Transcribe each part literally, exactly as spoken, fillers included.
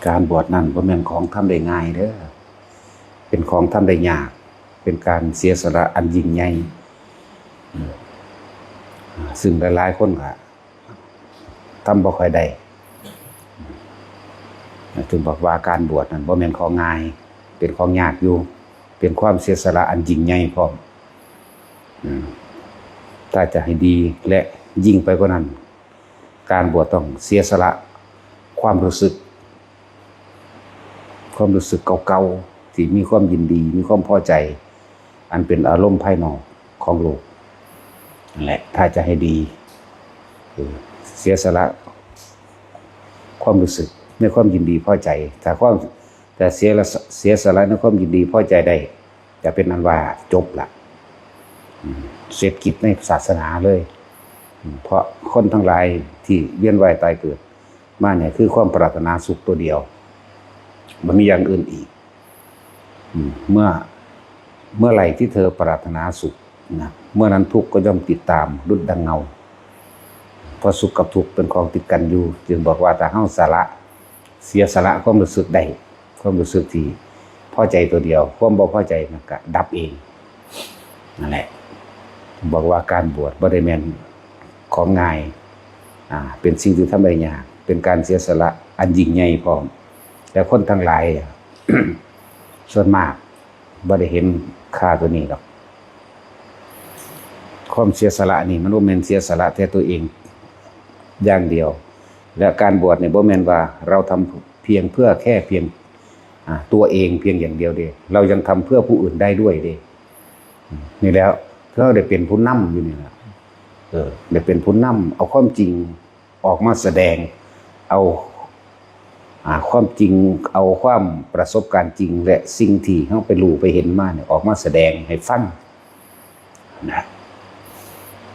การบวชนั่นบ่แม่นของทำได้ง่ายเด้อ เป็นของทำได้ยาก เป็นการเสียสละอันยิ่งใหญ่ อืม ซึ่งหลายๆคนก็ทำบ่ค่อยได้ จึงบอกว่าการบวชนั่นบ่แม่นของง่าย เป็นของยากอยู่ เป็นความเสียสละอันยิ่งใหญ่พร้อม อืม ถ้าจะให้ดีและยิ่งไปกว่านั้น การบวชต้องเสียสละความรู้สึก ความรู้สึกเก่าๆ ที่มีความยินดี มีความพอใจ อันเป็นอารมณ์ภายนอกของโลก นั่นแหละ ถ้าจะให้ดี คือเสียสละความรู้สึกในความยินดีพอใจ ถ้าความ แต่เสียละ เสียสละในความยินดีพอใจได้ จะเป็นอันว่าจบละ อืม เสร็จกิจในศาสนาเลย อืม เพราะคนทั้งหลายที่เวียนว่ายตายเกิดมาเนี่ย คือความปรารถนาสุขตัวเดียว บ่มีอย่างอื่นอีก อืม เมื่อ เมื่อไหร่ที่เธอปรารถนาสุขนะ เมื่อนั้นทุกข์ก็ย่อมติดตามดุจดังเงา เพราะสุขกับทุกข์เป็นของติดกันอยู่ จึงบอกว่าถ้าเฮาสละ เสียสละความรู้สึกได้ ความรู้สึกที่พอใจตัวเดียว ความบ่พอใจมันก็ดับเอง นั่นแหละ บอกว่าการบวชบ่ได้แม่นของง่าย อ่า เป็นสิ่งที่ทำได้ยาก เป็นการเสียสละอันยิ่งใหญ่พร้อม แต่คนทั้งหลาย ส่วนมากบ่ได้เห็นค่าตัวนี้ดอก ความเสียสละนี่มันบ่แม่นเสียสละแต่ตัวเองอย่างเดียว และการบวชเนี่ยบ่แม่นว่าเราทำเพียงเพื่อแค่เพียง อ่า ตัวเองเพียงอย่างเดียวเด้ เรายังทำเพื่อผู้อื่นได้ด้วยเด้ อืม นี่แล้วเราได้เป็นผู้นำอยู่นี่ล่ะ เออ ได้เป็นผู้นำ เอาความจริงออกมาแสดง เอา อ่า ความจริง เอาความประสบการณ์จริง และสิ่งที่เราไปรู้ไปเห็นมาเนี่ย ออกมาแสดงให้ฟังนะ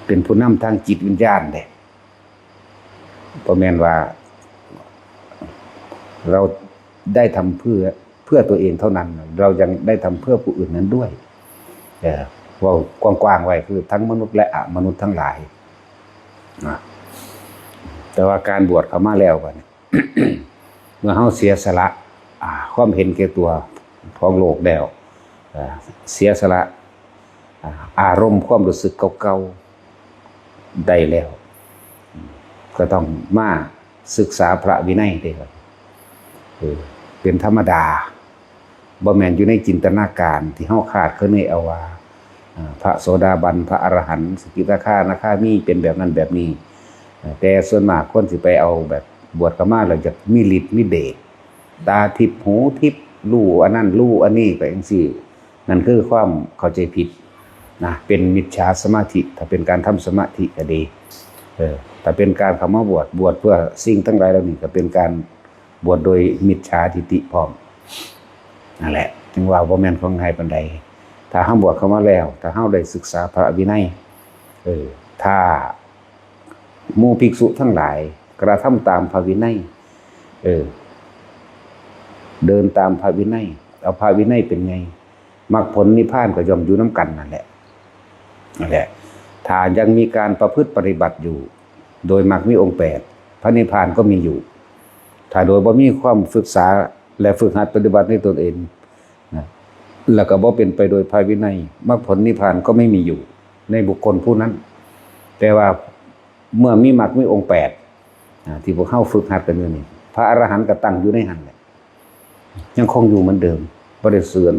เป็นผู้นำทางจิตวิญญาณเด้ บ่แม่นว่า เราได้ทำเพื่อ เพื่อตัวเองเท่านั้น เรายังได้ทำเพื่อผู้อื่นนั้นด้วย เออ เว้ากว้างๆไว้ คือทั้งมนุษย์และอมนุษย์ทั้งหลายนะ แต่ว่าการบวชเข้ามาแล้วบัดนี้ เมื่อเราเสียสละ อ่า ความเห็นแก่ตัวของโลกแล้ว อ่า เสียสละ อ่า อารมณ์ความรู้สึกเก่าๆได้แล้ว ก็ต้องมาศึกษาพระวินัยเด้ครับ เออ เป็นธรรมดา บ่แม่นอยู่ในจินตนาการที่เราคาดคะเนเอาว่า อ่า พระโสดาบัน พระอรหันต์ สกิทาคานาคามีเป็นแบบนั้นแบบนี้ อ่า แต่ส่วนมากคนสิไปเอาแบบบวชเข้ามาแล้วอยากมีฤทธิ์มีเดช ตาทิพย์หูทิพย์ รู้อันนั้นรู้อันนี้ไปจั่งซี้ นั่นคือความเข้าใจผิดนะ เป็นมิจฉาสมาธิ ถ้าเป็นการทำสมาธิก็ดี เออ ถ้าเป็นการเข้ามาบวช บวชเพื่อสิ่งทั้งหลายเหล่านี้ก็เป็นการบวชโดยมิจฉาทิฏฐิพร้อม นั่นแหละ จึงว่าบ่แม่นของง่ายปานใด ถ้าเราบวชเข้ามาแล้ว ถ้าเราได้ศึกษาพระวินัย เออ ถ้าหมู่ภิกษุทั้งหลายกระทำตามพระวินัย เออ เดินตามพระวินัย เอาพระวินัยเป็นไง มรรคผลนิพพานก็ย่อมอยู่นำกันนั่นแหละ นั่นแหละ ถ้ายังมีการประพฤติปฏิบัติอยู่ โดยมรรคมีองค์แปด พระนิพพานก็มีอยู่ ถ้าโดยบ่มีความศึกษาและฝึกหัดปฏิบัติในตนเองนะ แล้วก็บ่เป็นไปโดยพระวินัย มรรคผลนิพพานก็ไม่มีอยู่ในบุคคลผู้นั้น แต่ว่าเมื่อมีมรรคมีองค์แปด อ่า ที่พวกเราฝึกหัดกันอยู่นี่ พระอรหันต์ก็ตั้งอยู่ในหั้นแหละ ยังคงอยู่เหมือนเดิม บ่ได้เสื่อม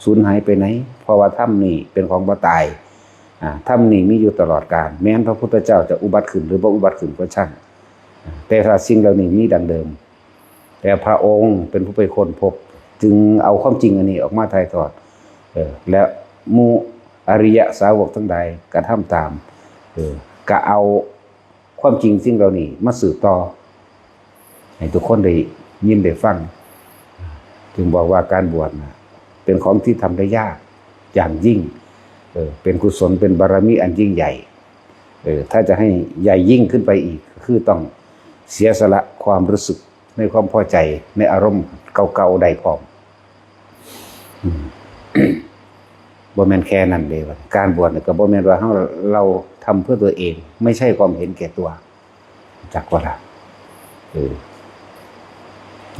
สูญหายไปไหน เพราะว่าธรรมนี่เป็นของบ่ตาย อ่า ธรรมนี่มีอยู่ตลอดกาล แม้นพระพุทธเจ้าจะอุบัติขึ้นหรือบ่อุบัติขึ้นก็ช่าง อ่า แต่ถ้าสิ่งเหล่านี้มีดังเดิม แต่พระองค์เป็นผู้ไปค้นพบ จึงเอาความจริงอันนี้ออกมาถ่ายทอด เออ และหมู่อริยสาวกทั้งหลายกระทำตาม เออ ก็เอาความจริงสิ่งเหล่านี้มาสืบต่อ ให้ทุกคนได้ยินได้ฟัง จึงบอกว่าการบวชน่ะ เป็นของที่ทำได้ยากอย่างยิ่ง เออ เป็นกุศล เป็นบารมีอันยิ่งใหญ่ เออ ถ้าจะให้ใหญ่ยิ่งขึ้นไปอีก คือต้องเสียสละความรู้สึกในความพอใจในอารมณ์เก่าๆได้พร้อม อืม บ่แม่นแค่นั้นเด้ การบวชเนี่ยก็บ่แม่นว่าเรา เราทำเพื่อตัวเอง ไม่ใช่ความเห็นแก่ตัว จักว่าล่ะ เออ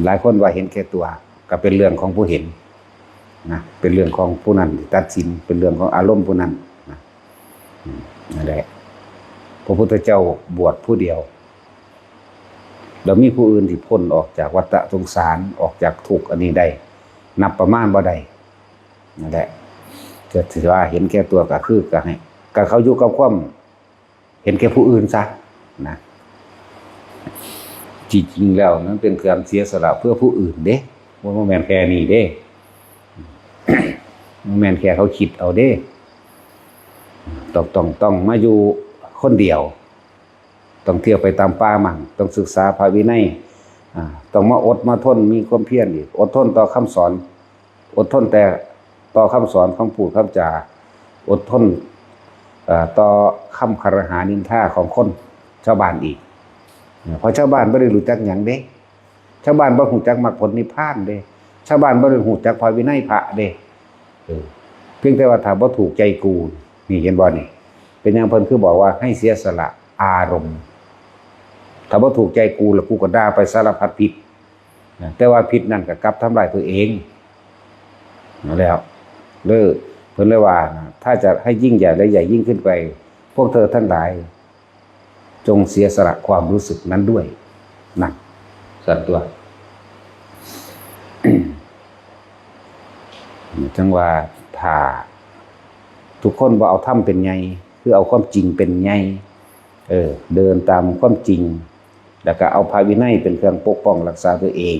หลายคนว่าเห็นแก่ตัว ก็เป็นเรื่องของผู้เห็นนะ เป็นเรื่องของผู้นั้นที่ตัดสิน เป็นเรื่องของอารมณ์ผู้นั้นนะ อืม นั่นแหละ พระพุทธเจ้าบวชผู้เดียว แล้วมีผู้อื่นที่พ้นออกจากวัฏสงสาร ออกจากทุกข์อันนี้ได้ นับประมาณบ่ได้ นั่นแหละ จะถือว่าเห็นแก่ตัวก็คือก็ให้ ก็เขาอยู่กับความเห็นแก่ผู้อื่นซะนะ จริงๆแล้วมันเป็นการเสียสละเพื่อผู้อื่นเด้ บ่แม่นแค่นี้เด้ บ่แม่นแค่เขาคิดเอาเด้ ต้อง ต้อง ต้องมาอยู่คนเดียว ต้องเที่ยวไปตามป่ามั่ง ต้องศึกษาพระวินัย อ่า ต้องมาอดมาทน มีความเพียรอีก อดทนต่อคำสอน อดทนแต่ต่อคำสอนคำพูดคำจา อดทน เอ่อ ต่อคำคารหานินทาของคนชาวบ้านอีก เพราะชาวบ้านบ่ได้รู้จักหยังเด้ ชาวบ้านบ่รู้จักมรรคผลนิพพานเด้ ชาวบ้านบ่ได้รู้จักพระวินัยพระเด้ เออ เพียงแต่ว่าถ้าบ่ถูกใจกู นี่เห็นบ่นี่ เป็นหยังเพิ่นคือบอกว่าให้เสียสละอารมณ์ ถ้าบ่ถูกใจกูแล้วกูก็ด่าไปสารพัดผิดนะ แต่ว่าผิดนั่นก็กลับทำลายตัวเอง นั่นแหละ เลย เพิ่นเลยว่า ถ้าจะให้ยิ่งใหญ่และใหญ่ยิ่งขึ้นไป พวกเธอทั้งหลาย จงเสียสละความรู้สึกนั้นด้วย นั่น ส่วนตัว จั่งว่าถ้าทุกคนบ่เอาธรรมเป็นใหญ่ คือเอาความจริงเป็นใหญ่ เออ เดินตามความจริง แล้วก็เอาพระวินัยเป็นเครื่องปกป้องรักษาตัวเอง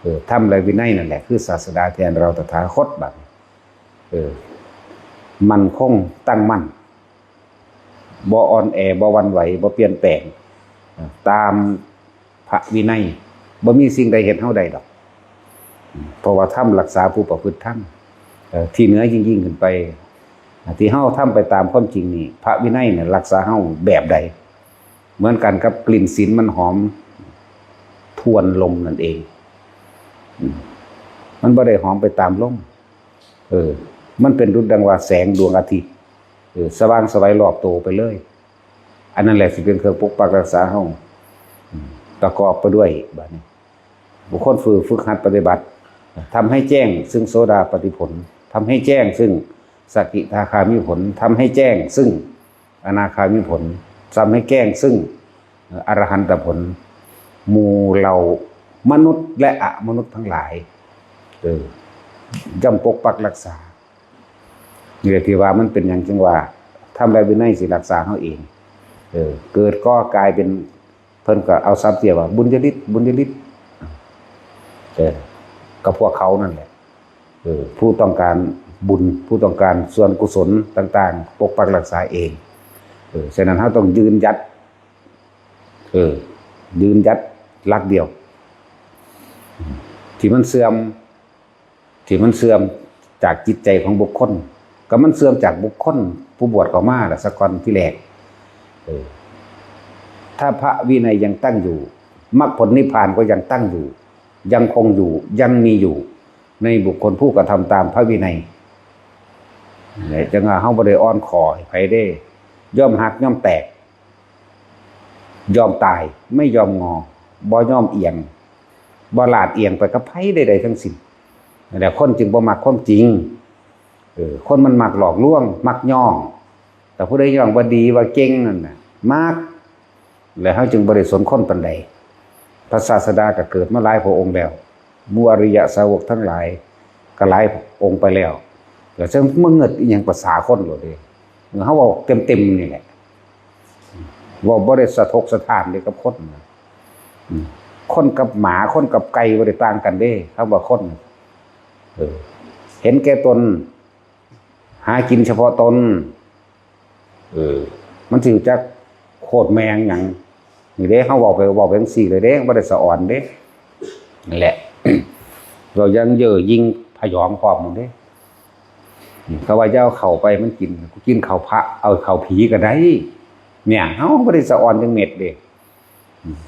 เออ ธรรมและวินัยนั่นแหละคือศาสดาแทนเราตถาคตบัดนี้ เออ มั่นคงตั้งมั่น บ่อ่อนแอ บ่หวั่นไหว บ่เปลี่ยนแปลง ตามพระวินัย บ่มีสิ่งใดเฮ็ดเฮาได้ดอก เพราะว่าธรรมรักษาผู้ประพฤติธรรม เอ่อ ที่เหนือยิ่งๆขึ้นไป ที่เฮาทำไปตามความจริงนี่ พระวินัยเนี่ยรักษาเฮาแบบใด เหมือนกันกับกลิ่นศีลมันหอมทวนลมนั่นเอง อืม มันบ่ได้หอมไปตามลม เออ มันเป็นดุจดังว่าแสงดวงอาทิตย์ เออ สว่างไสวรอบตัวไปเลย อันนั้นแหละสิเป็นเครื่องปกปักรักษาเฮา อืม ประกอบไปด้วยบัดนี้ บุคคลฝึก ฝึกหัดปฏิบัติ ทำให้แจ้งซึ่งโสดาปัตติผล ทำให้แจ้งซึ่งสกิทาคามิผล ทำให้แจ้งซึ่งอนาคามิผล ทำให้แจ้งซึ่ง เอ่อ อรหันตผล หมู่เหล่ามนุษย์และอมนุษย์ทั้งหลาย เออ ย่อมปกปักรักษา นี่แหละที่ว่ามันเป็นหยังจั่งว่า ธรรมและวินัยสิรักษาเฮาเอง เออ เกิดก่อกลายเป็น เพิ่นก็เอาศัพท์เทียบว่าบุญยฤทธิ์ บุญยฤทธิ์ เออ ก็พวกเขานั่นแหละ เออ ผู้ต้องการบุญ ผู้ต้องการส่วนกุศลต่างๆ ปกปักรักษาเอง เออ ฉะนั้นเฮาต้องยืนหยัด เออ ยืนหยัดหลักเดียว ที่มันเสื่อม ที่มันเสื่อมจากจิตใจของบุคคล ก็มันเสื่อมจากบุคคลผู้บวชเข้ามาล่ะ ซะก่อนที่แรก เออ ถ้าพระวินัยยังตั้งอยู่ มรรคผลนิพพานก็ยังตั้งอยู่ ยังคงอยู่ ยังมีอยู่ ในบุคคลผู้กระทำตามพระวินัย เนี่ย จั่งว่าเฮาบ่ได้อ่อนข้อให้ไผเด้ ยอมหักยอมแตก ยอมตาย ไม่ยอมงอ บ่ยอมเอียง บ่ลาดเอียงไปกับไผใดๆทั้งสิ้น นั่นแหละ คนจึงบ่มักความจริง เออ คนมันมักหลอกลวง มักย้อง แต่ผู้ใดย้องว่าดีว่าเก่งนั่นน่ะ มัก และเฮาจึงบ่ได้สนคนปานใด พระศาสดาก็เกิดมาหลายพระองค์แล้ว หมู่อริยสาวกทั้งหลายก็หลายองค์ไปแล้ว ก็จั่งมาเงิดอีหยังภาษาคนโลดเด้ เฮาเว้าเต็มๆนี่แหละ เว้าบ่ได้สะทกสะท้านเด้กับคนนะ อืม คนกับหมา คนกับไก่บ่ได้ต่างกันเด้ คำว่าคน เออ เห็นแก่ตน หากินเฉพาะตน เออ มันสิรู้จักโคตรแม่งหยัง นี่เด้ เฮาเว้าไป เว้าไปจั่งซี้เลยเด้ บ่ได้สะออนเด้ นั่นแหละ เรายังเย่อหยิ่งพยองพร้อมหมดเด้ เขาว่าอย่าเอาเข้าไปมันกิน กินเข้าพระ เอาเข้าผีก็ได้ เนี่ย เฮาบ่ได้สะออนจักเม็ดเด้ อืม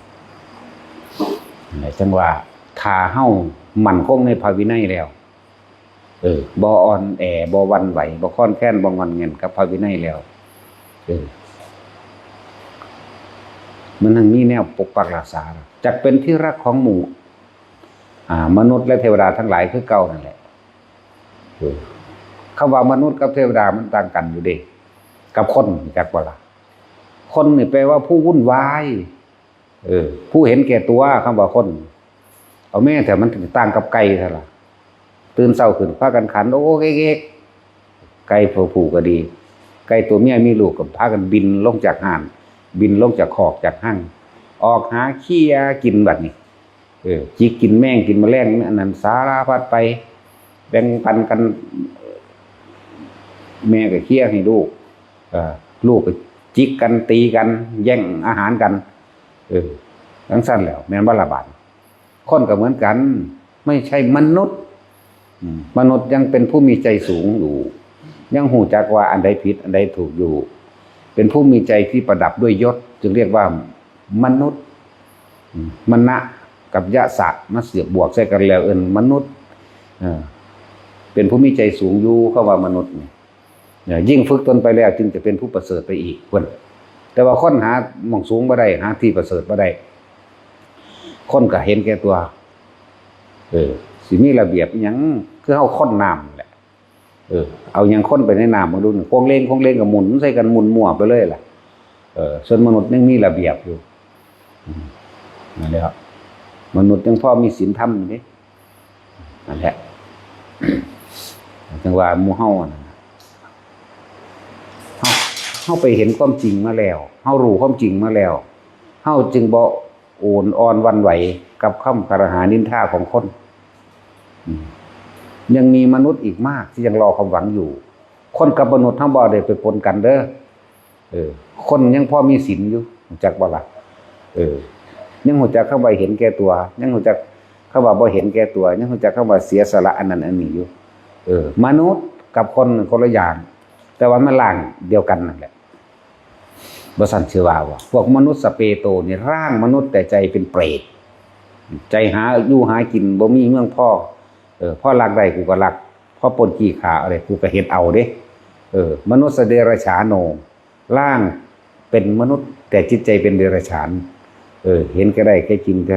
นั่นแหละจั่งว่า ถ้าเฮามั่นคงในพระวินัยแล้ว เออ บ่อ่อนแอ บ่หวั่นไหว บ่คลอนแคลน บ่ง่อนแง่นกับพระวินัยแล้ว เออ มันยังมีแนวปกปักรักษา จักเป็นที่รักของหมู่ อ่า มนุษย์และเทวดาทั้งหลายคือเก่านั่นแหละ เออ คำว่ามนุษย์กับเทวดามันต่างกันอยู่เด้ กับคนจักบ่ล่ะ คนนี่แปลว่าผู้วุ่นวาย เออ ผู้เห็นแก่ตัว คำว่าคน เอาแม่แต่มันต่างกับไก่ซะล่ะ ตื่นเช้าขึ้นพากันขัน โอ้เก๊กๆ ไก่ตัวผู้ก็ดี ไก่ตัวเมียมีลูกก็พากันบินลงจากห่าน บินลงจากคอกจากฮั่ง ออกหาเคี้ยกินบัดนี้ เออ จิกกินแมงกินแมลงอันนั้นสารพัดไป แบ่งปันกัน แม่ก็เคี้ยให้ลูก เออ ลูกก็จิกกันตีกัน แย่งอาหารกัน เออ จั่งซั้นแหล้ว แม่นบ่ล่ะบาด คนก็เหมือนกัน ไม่ใช่มนุษย์ อืม มนุษย์ยังเป็นผู้มีใจสูงอยู่ ยังฮู้จักว่าอันใดผิดอันใดถูกอยู่ เป็นผู้มีใจที่ประดับด้วยยศ จึงเรียกว่ามนุษย์ อืม มณะกับยะสะ มาเสียบบวกใส่กันแล้วเอิ้นมนุษย์ เออ เป็นผู้มีใจสูงอยู่ คำว่ามนุษย์นี่ เนี่ย ยิ่งฝึกตนไปแล้วจึงจะเป็นผู้ประเสริฐไปอีก เพิ่น แต่ว่าคนหาหม่องสูงบ่ได้ หาที่ประเสริฐบ่ได้ คนก็เห็นแก่ตัว เออ สิมีระเบียบอิหยัง คือเฮาคนน้ำแหละ เออ เอาหยังคนไปในน้ำมาดูนี่ โค้งเลงโค้งเลงก็หมุนใส่กันหมุนมั่วไปเลยล่ะ เออ ส่วนมนุษย์ยังมีระเบียบอยู่ อืม นั่นแหละ มนุษย์ยังพอมีศีลธรรมอยู่เด้ นั่นแหละ จั่งว่าหมู่เฮานั่นน่ะ เฮา เฮาไปเห็นความจริงมาแล้ว เฮารู้ความจริงมาแล้ว เฮาจึงบ่โอนอ่อนหวั่นไหวกับคำกล่าวหานินทาของคน อืม ยังมีมนุษย์อีกมากที่ยังรอความหวังอยู่ คนกับมนุษย์เฮาบ่ได้ไปปนกันเด้อ เออ คนยังพอมีศีลอยู่ รู้จักบ่ล่ะ เออ ยังรู้จักคำว่าเห็นแก่ตัว ยังรู้จักคำว่าบ่เห็นแก่ตัว ยังรู้จักคำว่าเสียสละอันนั้นอันนี้อยู่ เออ มนุษย์กับคนคนละอย่าง แต่ว่ามันร่างเดียวกันนั่นแหละ บ่ซั้นสิว่าบ่ พวกมนุษย์สเปโตนี่ร่างมนุษย์แต่ใจเป็นเปรต ใจหาอยู่หากินบ่มีเมืองพอ เออ พอลักได้กูก็ลัก พอปล้นจี้ฆ่าอะไรกูก็เฮ็ดเอาเด้ เออ มนุษย์เดรัจฉาโน ร่างเป็นมนุษย์แต่จิตใจเป็นเดรัจฉาน เออ เห็นแก่ได้แก่กินแต่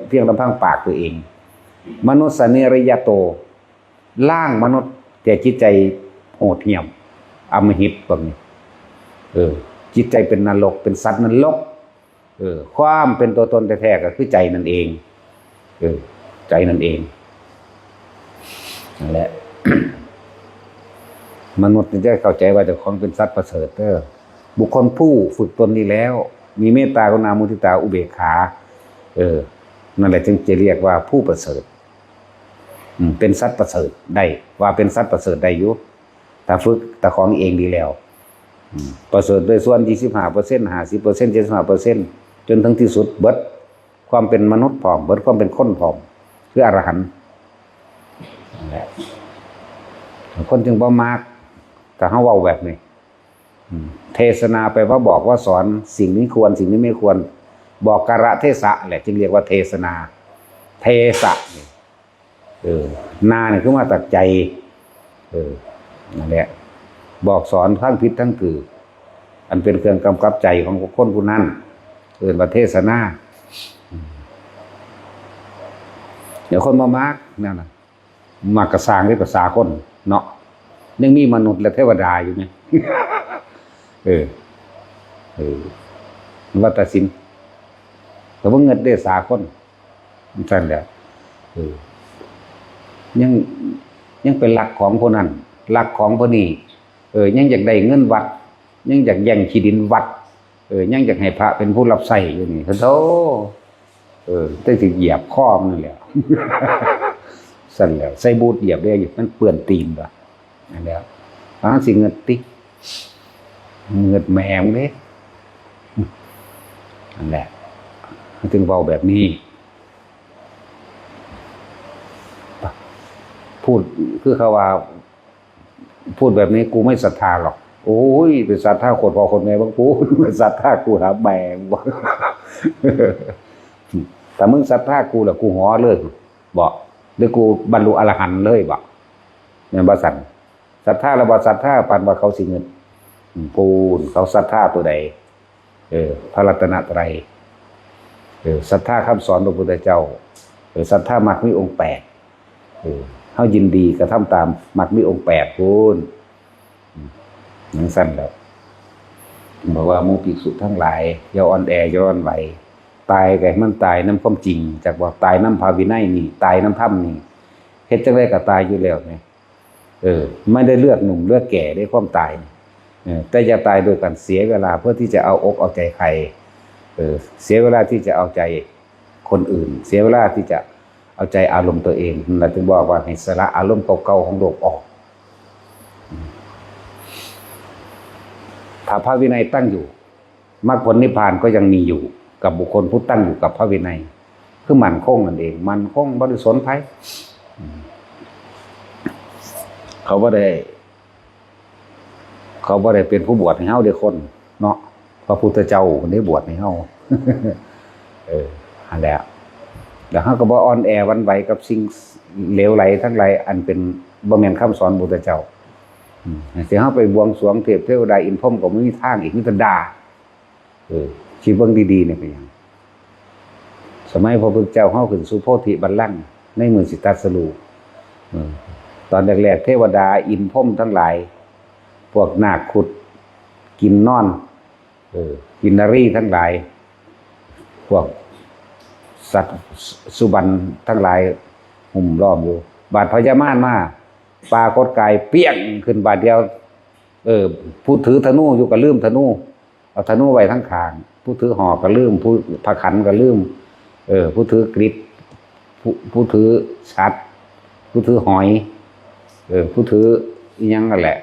เพียงลำพังปากตัวเอง มนุษย์เนรยโต ร่างมนุษย์แต่จิตใจโหดเหี้ยม อำมหิต พวกนี้ เออ จิตใจเป็นนรก เป็นสัตว์นรก เออ ความเป็นตัวตนแท้ๆก็คือใจนั่นเอง เออ ใจนั่นเอง นั่นแหละ มนุษย์นี่จะเข้าใจว่าเจ้าของเป็นสัตว์ประเสริฐเด้อ บุคคลผู้ฝึกตนนี้แล้ว มีเมตตากรุณามุทิตาอุเบกขา เออ นั่นแหละจึงจะเรียกว่าผู้ประเสริฐ อืม เป็นสัตว์ประเสริฐได้ ว่าเป็นสัตว์ประเสริฐได้อยู่ ถ้าฝึกเจ้าของเองดีแล้ว อืม ประเสริฐโดยส่วน ยี่สิบห้าเปอร์เซ็นต์ ห้าสิบเปอร์เซ็นต์ เจ็ดสิบห้าเปอร์เซ็นต์ จนถึงที่สุดเบิดความเป็นมนุษย์พร้อม เบิดความเป็นคนพร้อม คืออรหันต์ นั่นแหละ คนจึงบ่มัก ถ้าเฮาเว้าแบบนี้ อืม เทศนาแปลว่าบอกว่าสอน สิ่งนี้ควร สิ่งนี้ไม่ควร บอกกาลเทศะแหละ จึงเรียกว่าเทศนา เทศะนี่ เออ นานี่คือมาจากใจ เออ นั่นแหละ บอกสอนทั้งผิดทั้งถูก อันเป็นเครื่องกำกับใจของคนผู้นั้น เอิ้นว่าเทศนา อืม เดี๋ยวคนมามักนั่นน่ะ มักกะสร้างเด้อ ภาษาคนเนาะ ยังมีมนุษย์และเทวดาอยู่ไง เออ เออ ว่าตัดสิน แต่ว่าเงินเด้อ สาคน จั่งซั้นแหละ เออ ยัง ยังไปลักของผู้นั้น ลักของผู้นี้ เออ ยังอยากได้เงินวัด ยังอยากแย่งที่ดินวัด เออ ยังอยากให้พระเป็นผู้รับใช้อยู่นี่ โธ่ เออ แต่สิเหยียบคอมันนั่นแหละ ซั้นแหละ ใส่บูทเหยียบเด้ มันเปื้อนตีนว่ะ นั่นแหละ อ้าว สิเงิดติ เงิดแม่มึงเด้ นั่นแหละ มันจึงเว้าแบบนี้ พูด คือเขาว่า พูดแบบนี้กูไม่ศรัทธาหรอก โอ้ย ไปศรัทธาโคตรพ่อโคตรแม่มึง กูไม่ศรัทธา กูหาแม่มึง ถ้ามึงศรัทธากูแล้ว กูหอเลย บ่ หรือกูบรรลุอรหันต์เลย บ่ แม่นบ่ซั้น ศรัทธาแล้วบ่ศรัทธา ปานว่าเขาสิเงิน อืม ปูน เขาศรัทธาตัวใด เออ พระรัตนตรัย เออ ศรัทธาคำสอนพระพุทธเจ้า เอ ศรัทธามรรคมีองค์แปด เออ เฮายินดีกระทำตามมรรคมีองค์แปดพู้น อืม จั่งซั้นแหละ บอกว่าหมู่ภิกษุทั้งหลาย อย่าอ่อนแอ อย่าหวั่นไหว ตายก็ให้มันตายนำความจริง จักว่าตายนำพระวินัยนี่ ตายนำธรรมนี่ เฮ็ดจั่งใดก็ตายอยู่แล้วแหม เออ ไม่ได้เลือกหนุ่มเลือกแก่ได้ความตาย เออ แต่อย่าตายโดยการเสียเวลาเพื่อที่จะเอาอกเอาใจใคร เออ เสียเวลาที่จะเอาใจคนอื่น เสียเวลาที่จะเอาใจอารมณ์ตัวเอง นั่นแหละถึงบอกว่าให้สละอารมณ์เก่าๆของโลกออก ถ้าพระวินัยตั้งอยู่ มรรคผลนิพพานก็ยังมีอยู่กับบุคคลผู้ตั้งอยู่กับพระวินัย คือมั่นคงนั่นเอง มั่นคงบ่ได้สนไผ อืม เขาบ่ได้ เขาบ่ได้เป็นผู้บวชให้เฮาเด้คนเนาะ พระพุทธเจ้าเพิ่นได้บวชให้เฮา เออ นั่นแหละ แล้วเฮาก็บ่อ่อนแอหวั่นไหวกับสิ่งเหลวไหลทั้งหลาย อันเป็นบ่แม่นคำสอนพุทธเจ้า อืม สิเฮาไปบวงสรวงเทพเทวดาอินทร์พรหมก็บ่มีทางอีก มีแต่ด่า เออ คิดเบิ่งดีๆเนี่ยเป็นหยัง สมัยพระพุทธเจ้าเฮาขึ้นสู่โพธิบัลลังก์ในมื้อสิตรัสรู้ เออ ตอนแรกๆ เทวดาอินทร์พรหมทั้งหลาย พวกนาคขุดกินนอน เออ กินนรีทั้งหลาย พวกสัตว์สุบรรณทั้งหลาย หุ้มล้อมอยู่ บาดพญามารมา ปรากฏกายเปี้ยงขึ้นบาดเดียว เออ ผู้ถือธนูอยู่ก็ลืมธนู เอาธนูไว้ทั้งข้าง ผู้ถือหอกก็ลืม ผู้พระขันก็ลืม เออ ผู้ถือกริด ผู้ ผู้ถือฉัตร ผู้ถือหอย เออ ผู้ถืออิหยังนั่นแหละ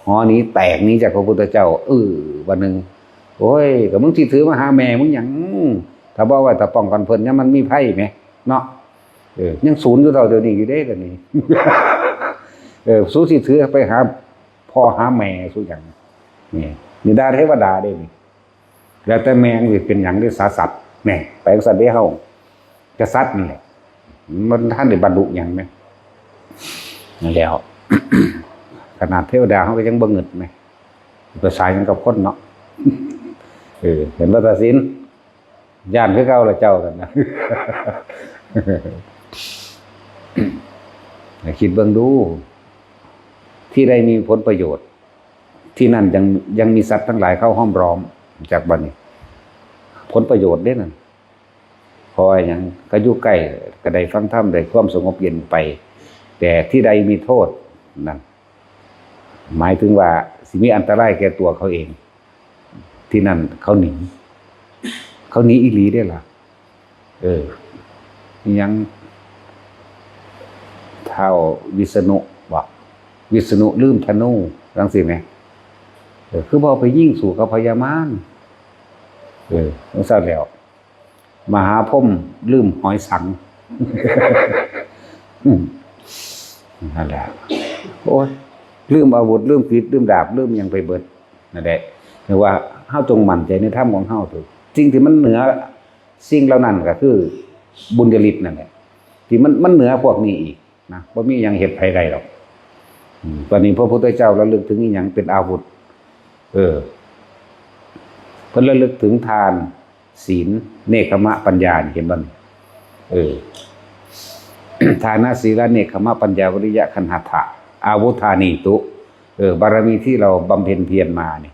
หอหนีแตกหนีจากพระพุทธเจ้า เออ วันหนึ่ง โอ้ย ก็มึงสิถือมาหาแม่มึงหยัง ถ้าบ่ไว้ถ้าป้องกันเพิ่น ยามมันมีภัยแหม เนาะ เออ ยังสูนอยู่เท่าเดี๋ยวนี้อยู่เด้ เดี๋ยวนี้ เออ สูสิถือไปหาพ่อหาแม่สูหยัง นี่ นี่ด่าเทวดาเด้นี่ แล้วแต่แม่งสิเป็นหยังเด้ สาสัตว์ แหม ไปจั่งซั้นเด้เฮา กษัตริย์นี่แหละ มันทันได้บรรลุหยังแหม นั่นแหล้ว ขนาดเทวดาเฮาก็ยังบ่งึดแหม ภาษาหยังกับคนเนาะ เออ เห็นบ่ ตาสิน ย้านคือเก่าละเจ้านั่นนะ ให้คิดเบิ่งดู ที่ใดมีผลประโยชน์ ที่นั่นยัง ยังมีสัตว์ทั้งหลายเข้าห้อมล้อม จากบัดนี้ ผลประโยชน์เด้นั่น เพราะว่าหยัง ก็อยู่ใกล้ ก็ได้ฟังธรรม ได้ความสงบเย็นไป แต่ที่ใดมีโทษนั่น หมายถึงว่าสิมีอันตรายแก่ตัวเขาเอง ที่นั่นเขาหนี เขาหนีอีหลีเด้ล่ะ เออ อิหยัง ท้าววิษณุบ่ วิษณุลืมธนู จั่งซี้แหม เออ คือบ่เอาไปยิงสู้กับพญามาร เออ จั่งซั้นแหล้ว มหาพรหมลืมหอยสัง อืม นั่นแหละ โอ้ย ลืมอาวุธ ลืมกริด ลืมดาบ ลืมหยังไปเบิด นั่นแหละ เรียกว่าเฮาจงมั่นใจในธรรมของเฮาเถอะ สิ่งที่มันเหนือสิ่งเหล่านั้นก็คือบุญญาฤทธิ์นั่นแหละ ที่มัน มันเหนือพวกนี้อีกนะ บ่มีหยังเฮ็ดไผได้ดอก อืม บัดนี้พระพุทธเจ้าระลึกถึงอิหยังเป็นอาวุธ เออ เพิ่นระลึกถึงทาน ศีล เนกขมะ ปัญญานี่ เห็นบ่นี่ เออ ทานะ ศีละ เนกขมะ ปัญญา วิริยะ ขันธะ อาวุธานีตุ เออ บารมีที่เราบำเพ็ญเพียรมานี่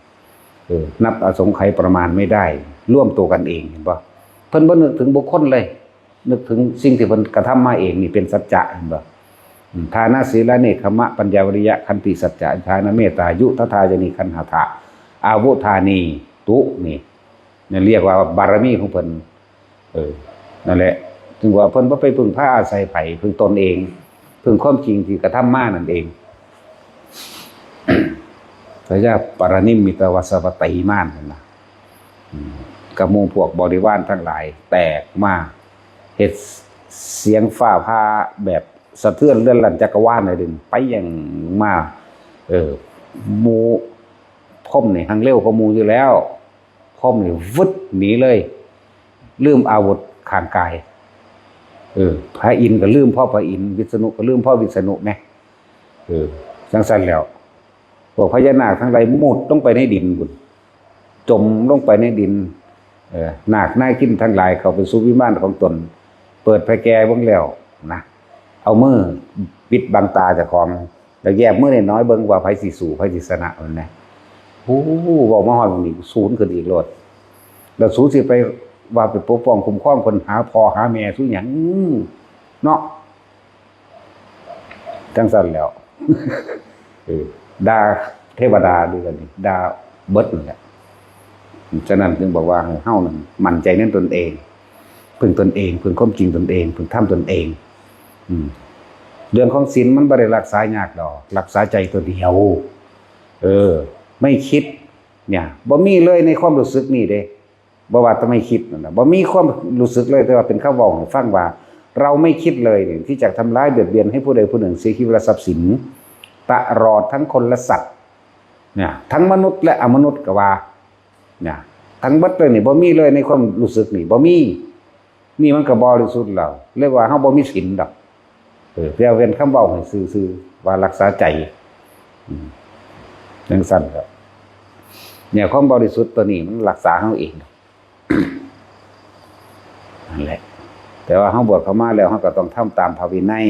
เออ นับอสงไขยประมาณไม่ได้ ร่วมตัวกันเอง เห็นบ่ เพิ่นบ่นึกถึงบุคคลเลย นึกถึงสิ่งที่เพิ่นกระทำมาเองนี่เป็นสัจจะ เห็นบ่ อืม ทานะ ศีละ เนกขมะ ปัญญา วิริยะ ขันติ สัจจะ อธิษฐาน เมตตา อุทาทายินี ขันธะ อาวุธานีตุ นี่ นั่นเรียกว่าบารมีของเพิ่น เออ นั่นแหละ ถึงว่าเพิ่นบ่ไปพึ่งพาอาศัยไผ พึ่งตนเอง พึ่งความจริงที่กระทำมานั่นเอง พญาปารนิมมิตวาสวัตถีมานนั่นนะ อืม กับหมู่พวกบริวารทั้งหลายแตกมา เฮ็ดเสียงฟ้าผ่าแบบสะเทือนเรือนลั่นจักรวาลเลย ดึงไปยังมา เออ หมู่พรหมนี่หังเร็วกว่าหมู่อยู่แล้ว พรหมนี่วึดหนีเลย ลืมอาวุธข้างกาย เออ พระอินทร์ก็ลืมพ่อพระอินทร์ วิษณุก็ลืมพ่อวิษณุแหม เออ จั่งซั้นแล้ว พวกพญานาคทั้งหลายมุดลงไปในดินพุ้น จมลงไปในดิน เออ นาคนาคินทั้งหลายเข้าไปสู่วิมานของตน เปิดไผแก่เบิ่งแล้วนะ เอามือปิดบังตาเจ้าของ แล้วแยกมือน้อยๆเบิ่งว่าไผสิสู้ไผสิชนะมันนะ โอ้ เว้ามาฮอดหม่องนี้สูนขึ้นอีกโลด แล้วสูสิไปว่าไปปกป้องคุ้มครองเพิ่นหาพ่อหาแม่สูหยังเนาะ จั่งซั้นแหล้ว เออ ด่าเทวดาด้วยกันนี่ ด่าเบิดนั่นแหละ ฉะนั้นจึงบอกว่าให้เฮานั้นมั่นใจในตนเอง พึ่งตนเอง พึ่งความจริงตนเอง พึ่งธรรมตนเอง อืม เรื่องของศีลมันบ่ได้รักษายากดอก รักษาใจตัวเดียว เออ ไม่คิด เนี่ย บ่มีเลยในความรู้สึกนี่เด้ บ่ว่าแต่ไม่คิดนั่นน่ะ บ่มีความรู้สึกเลย แต่ว่าเป็นคำเว้าให้ฟังว่า เราไม่คิดเลยเนี่ย ที่จะทำร้ายเบียดเบียนให้ผู้ใดผู้หนึ่งเสียชีวิตและทรัพย์สิน ตลอดทั้งคนและสัตว์ เนี่ย ทั้งมนุษย์และอมนุษย์ก็ว่า เนี่ย ทั้งเบิดเลยนี่ บ่มีเลยในความรู้สึกนี่ บ่มี นี่มันก็บริสุทธิ์แล้ว เรียกว่าเฮาบ่มีศีลดอก เออ เพียงเป็นคำเว้าให้ซื่อๆ ว่ารักษาใจ อืม จั่งซั้นครับ เนี่ย ความบริสุทธิ์ตัวนี้มันรักษาเฮาเอง นั่นแหละ แต่ว่าเฮาบวชเข้ามาแล้ว เฮาก็ต้องทำตามพระวินัย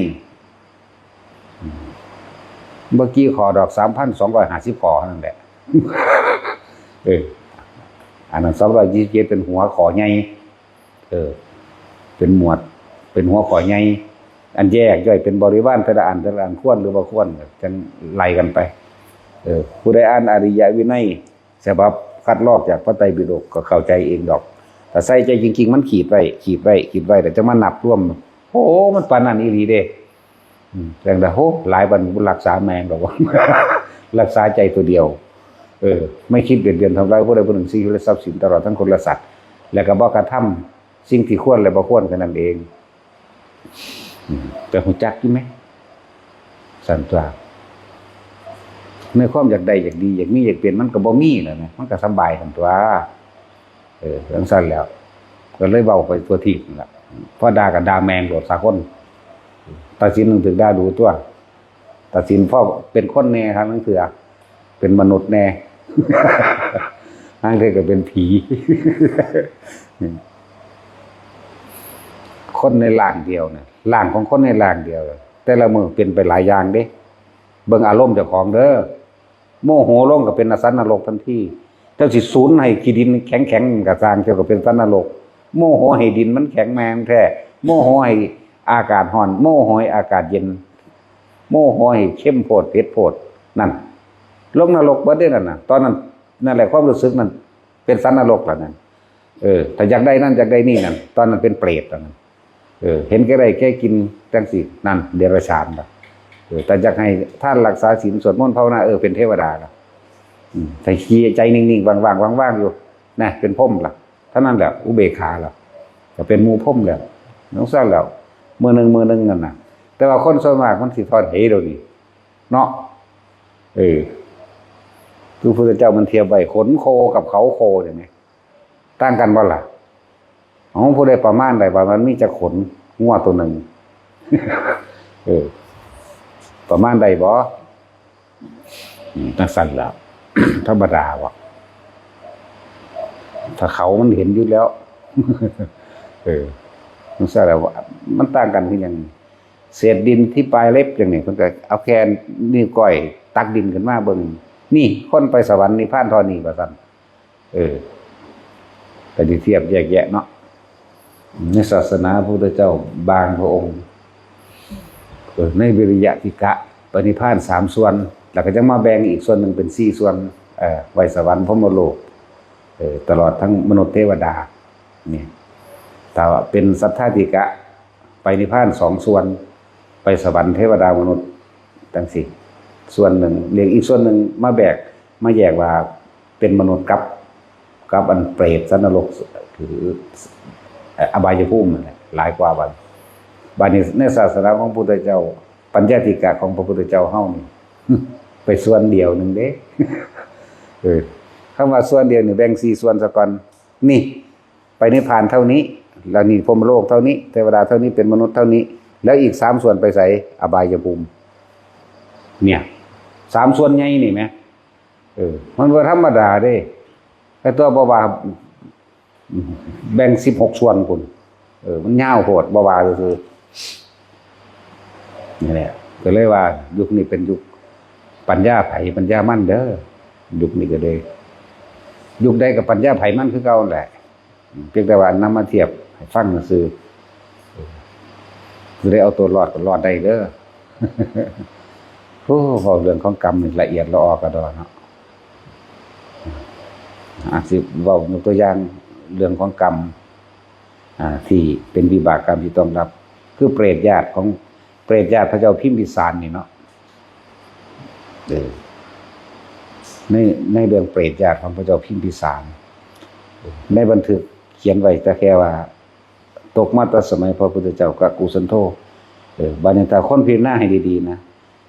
อืม บ่กี่ข้อดอก สามพันสองร้อยห้าสิบข้อนั่นแหละ เออ อันนั้น สองร้อยยี่สิบเจ็ด เป็นหัวข้อใหญ่ เออ เป็นหมวด เป็นหัวข้อใหญ่ อันแยกย่อยเป็นบริวารแต่ละอัน แต่ละอันควรหรือบ่ควร จั่งไล่กันไป เออ ผู้ใดอ่านอริยวินัย ฉบับคัดลอกจากพระไตรปิฎกก็เข้าใจเองดอก ถ้าใส่ใจจริงๆ มันขีดไว้ ขีดไว้ ขีดไว้ แล้วจะมานับรวม โอ้ มันปานนั้นอีหลีเด้ อืม จั่งใด๋ โห หลายปานนี้บ่รักษาแม่งดอก รักษาใจตัวเดียว เออ ไม่คิดเบียดเบียนทำร้ายผู้ใดผู้หนึ่ง ชีวิตและทรัพย์สิน ตลอดทั้งคนและสัตว์ และก็บ่กระทำสิ่งที่ควรและบ่ควรแค่นั้นเอง อืม แต่ฮู้จักอยู่ไหม ซั่นตั๊ว ในความอยากได้ อยากดี อยากมี อยากเป็น มันก็บ่มีแล้วนะ มันก็สำบายซั่นตั๊ว เออ จั่งซั้นแหล้ว ก็เลยเว้าไปทั่วทีปนั่นล่ะ พอด่าก็ด่าแม่งโลดสากล ตัดสินหนังถือด่าดูตั๊ว ตัดสินพอเป็นคนแหน่ครับ ลางเทื่อเป็นมนุษย์แหน่ ลางเทื่อก็เป็นผี คนในร่างเดียวเนี่ย ร่างของคนในร่างเดียว แต่ละมื้อเป็นไปหลายอย่างเด้ เบิ่งอารมณ์เจ้าของเด้อ โมโหลงก็เป็นสัตว์นรกทันที เจ้าสิสูนให้ขี้ดินแข็งๆก็ซ่าง เจ้าก็เป็นสัตว์นรก โมโหให้ดินมันแข็งแม่งแท้ โมโหให้อากาศร้อน โมโหให้อากาศเย็น โมโหให้เค็มโพด เผ็ดโพด นั่น ลงนรกเบิดเด้นั่นน่ะ ตอนนั้น นั่นแหละ ความรู้สึกนั่น เป็นสัตว์นรกแล้วนั่น เออ ถ้าอยากได้นั่น อยากได้นี่นั่น ตอนนั้นเป็นเปรตแล้วนั่น เออ เห็นแก่ได้แก่กินจั่งซี้ นั่น เดรัจฉานละ เออ แต่อยากให้ทานรักษาศีล สวดมนต์ภาวนา เออ เป็นเทวดาละ อืม ถ้าขี้ใจนิ่งๆ ว่างๆ ว่างๆ อยู่ นะ เป็นพรหมละ เท่านั้นแหละ อุเบกขาละ ก็เป็นหมู่พรหมแล้ว จั่งซั้นแล้ว มื้อหนึ่ง มื้อหนึ่งนั่นน่ะ แต่ว่าคนส่วนมากมันสิทอดเหเดี๋ยวนี้ เนาะ เออ คือพระพุทธเจ้ามันเทียบไว้ขนโคกับเขาโคเนี่ยไหม ต่างกันบ่ล่ะ ของผู้ใดประมาณใดว่ามันมีจักขน งัวตัวหนึ่ง เออ ประมาณใดบ่ อืม จั่งซั้นแหล้ว ธรรมดาว่ะ ถ้าเขามันเห็นอยู่แล้ว เออ จั่งซั้นแหล้ว มันต่างกันคือหยัง เศษดินที่ปลายเล็บอย่างนี้ เพิ่นก็เอาแค่นิ้วก้อยตักดินขึ้นมาเบิ่ง นี่คนไปสวรรค์นิพพานเท่านี้ว่าซั่น เออ ก็สิเทียบแยกแยะเนาะ ในศาสนาพระพุทธเจ้าบางพระองค์ เออ ในวิริยะทิกะ ปรินิพพานสามส่วน แล้วก็จั่งมาแบ่งอีกส่วนหนึ่งเป็นสี่ส่วน เออ ไว้สวรรค์พรหมโลก เออ ตลอดทั้งมนุษย์เทวดา นี่ ถ้าว่าเป็นสัทธาทิกะ ไปนิพพานสองส่วน ไปสวรรค์เทวดามนุษย์ จั่งซี้ ส่วนหนึ่ง เรียกอีกส่วนหนึ่งมาแบก มาแยกว่าเป็นมนุษย์กับ กับอันเปรตสัตว์นรก คืออบายภูมินั่นแหละ หลายกว่าบัด บัดนี้ในศาสนาของพุทธเจ้า ปัญญาทิกะของพระพุทธเจ้าเฮานี่ ไปส่วนเดียวหนึ่งเด้ เออ คำว่าส่วนเดียวนี่แบ่งสี่ส่วนซะก่อน นี่ ไปนิพพานเท่านี้ แล้วนี่พรหมโลกเท่านี้ เทวดาเท่านี้ เป็นมนุษย์เท่านี้ แล้วอีกสามส่วนไปไส อบายภูมิ เนี่ย สามส่วนใหญ่นี่แหม เออ มันบ่ธรรมดาเด้ ไอ้ตัวบ่ว่า แบ่งสิบหกส่วนพุ้น เออ มันยาวโพด บ่ว่าซื่อๆ นี่แหละ ก็เลยว่ายุคนี้เป็นยุคปัญญาไผปัญญามันเด้อ ยุคนี้ก็เลย ยุคใดก็ปัญญาไผมันคือเก่าแหละ เพียงแต่ว่านำมาเทียบให้ฟังซื่อ สิได้เอาตัวรอดก็รอดได้เด้อ โอ้ เว้าเรื่องของกรรมนี่ละเอียดละออกระดอเนาะ อาจสิเว้ายกตัวอย่างเรื่องของกรรม อ่า ที่เป็นวิบากกรรมที่ต้องรับ คือเปรตญาติของ เปรตญาติพระเจ้าพิมพิสารนี่เนาะ เออ ใน ในเรื่องเปรตญาติของพระเจ้าพิมพิสาร ในบันทึกเขียนไว้แต่แค่ว่า ตกมาแต่สมัยพระพุทธเจ้ากักกุสันโธ เออ บัดนี้ถ้าคนพิจารณาให้ดีๆ นะ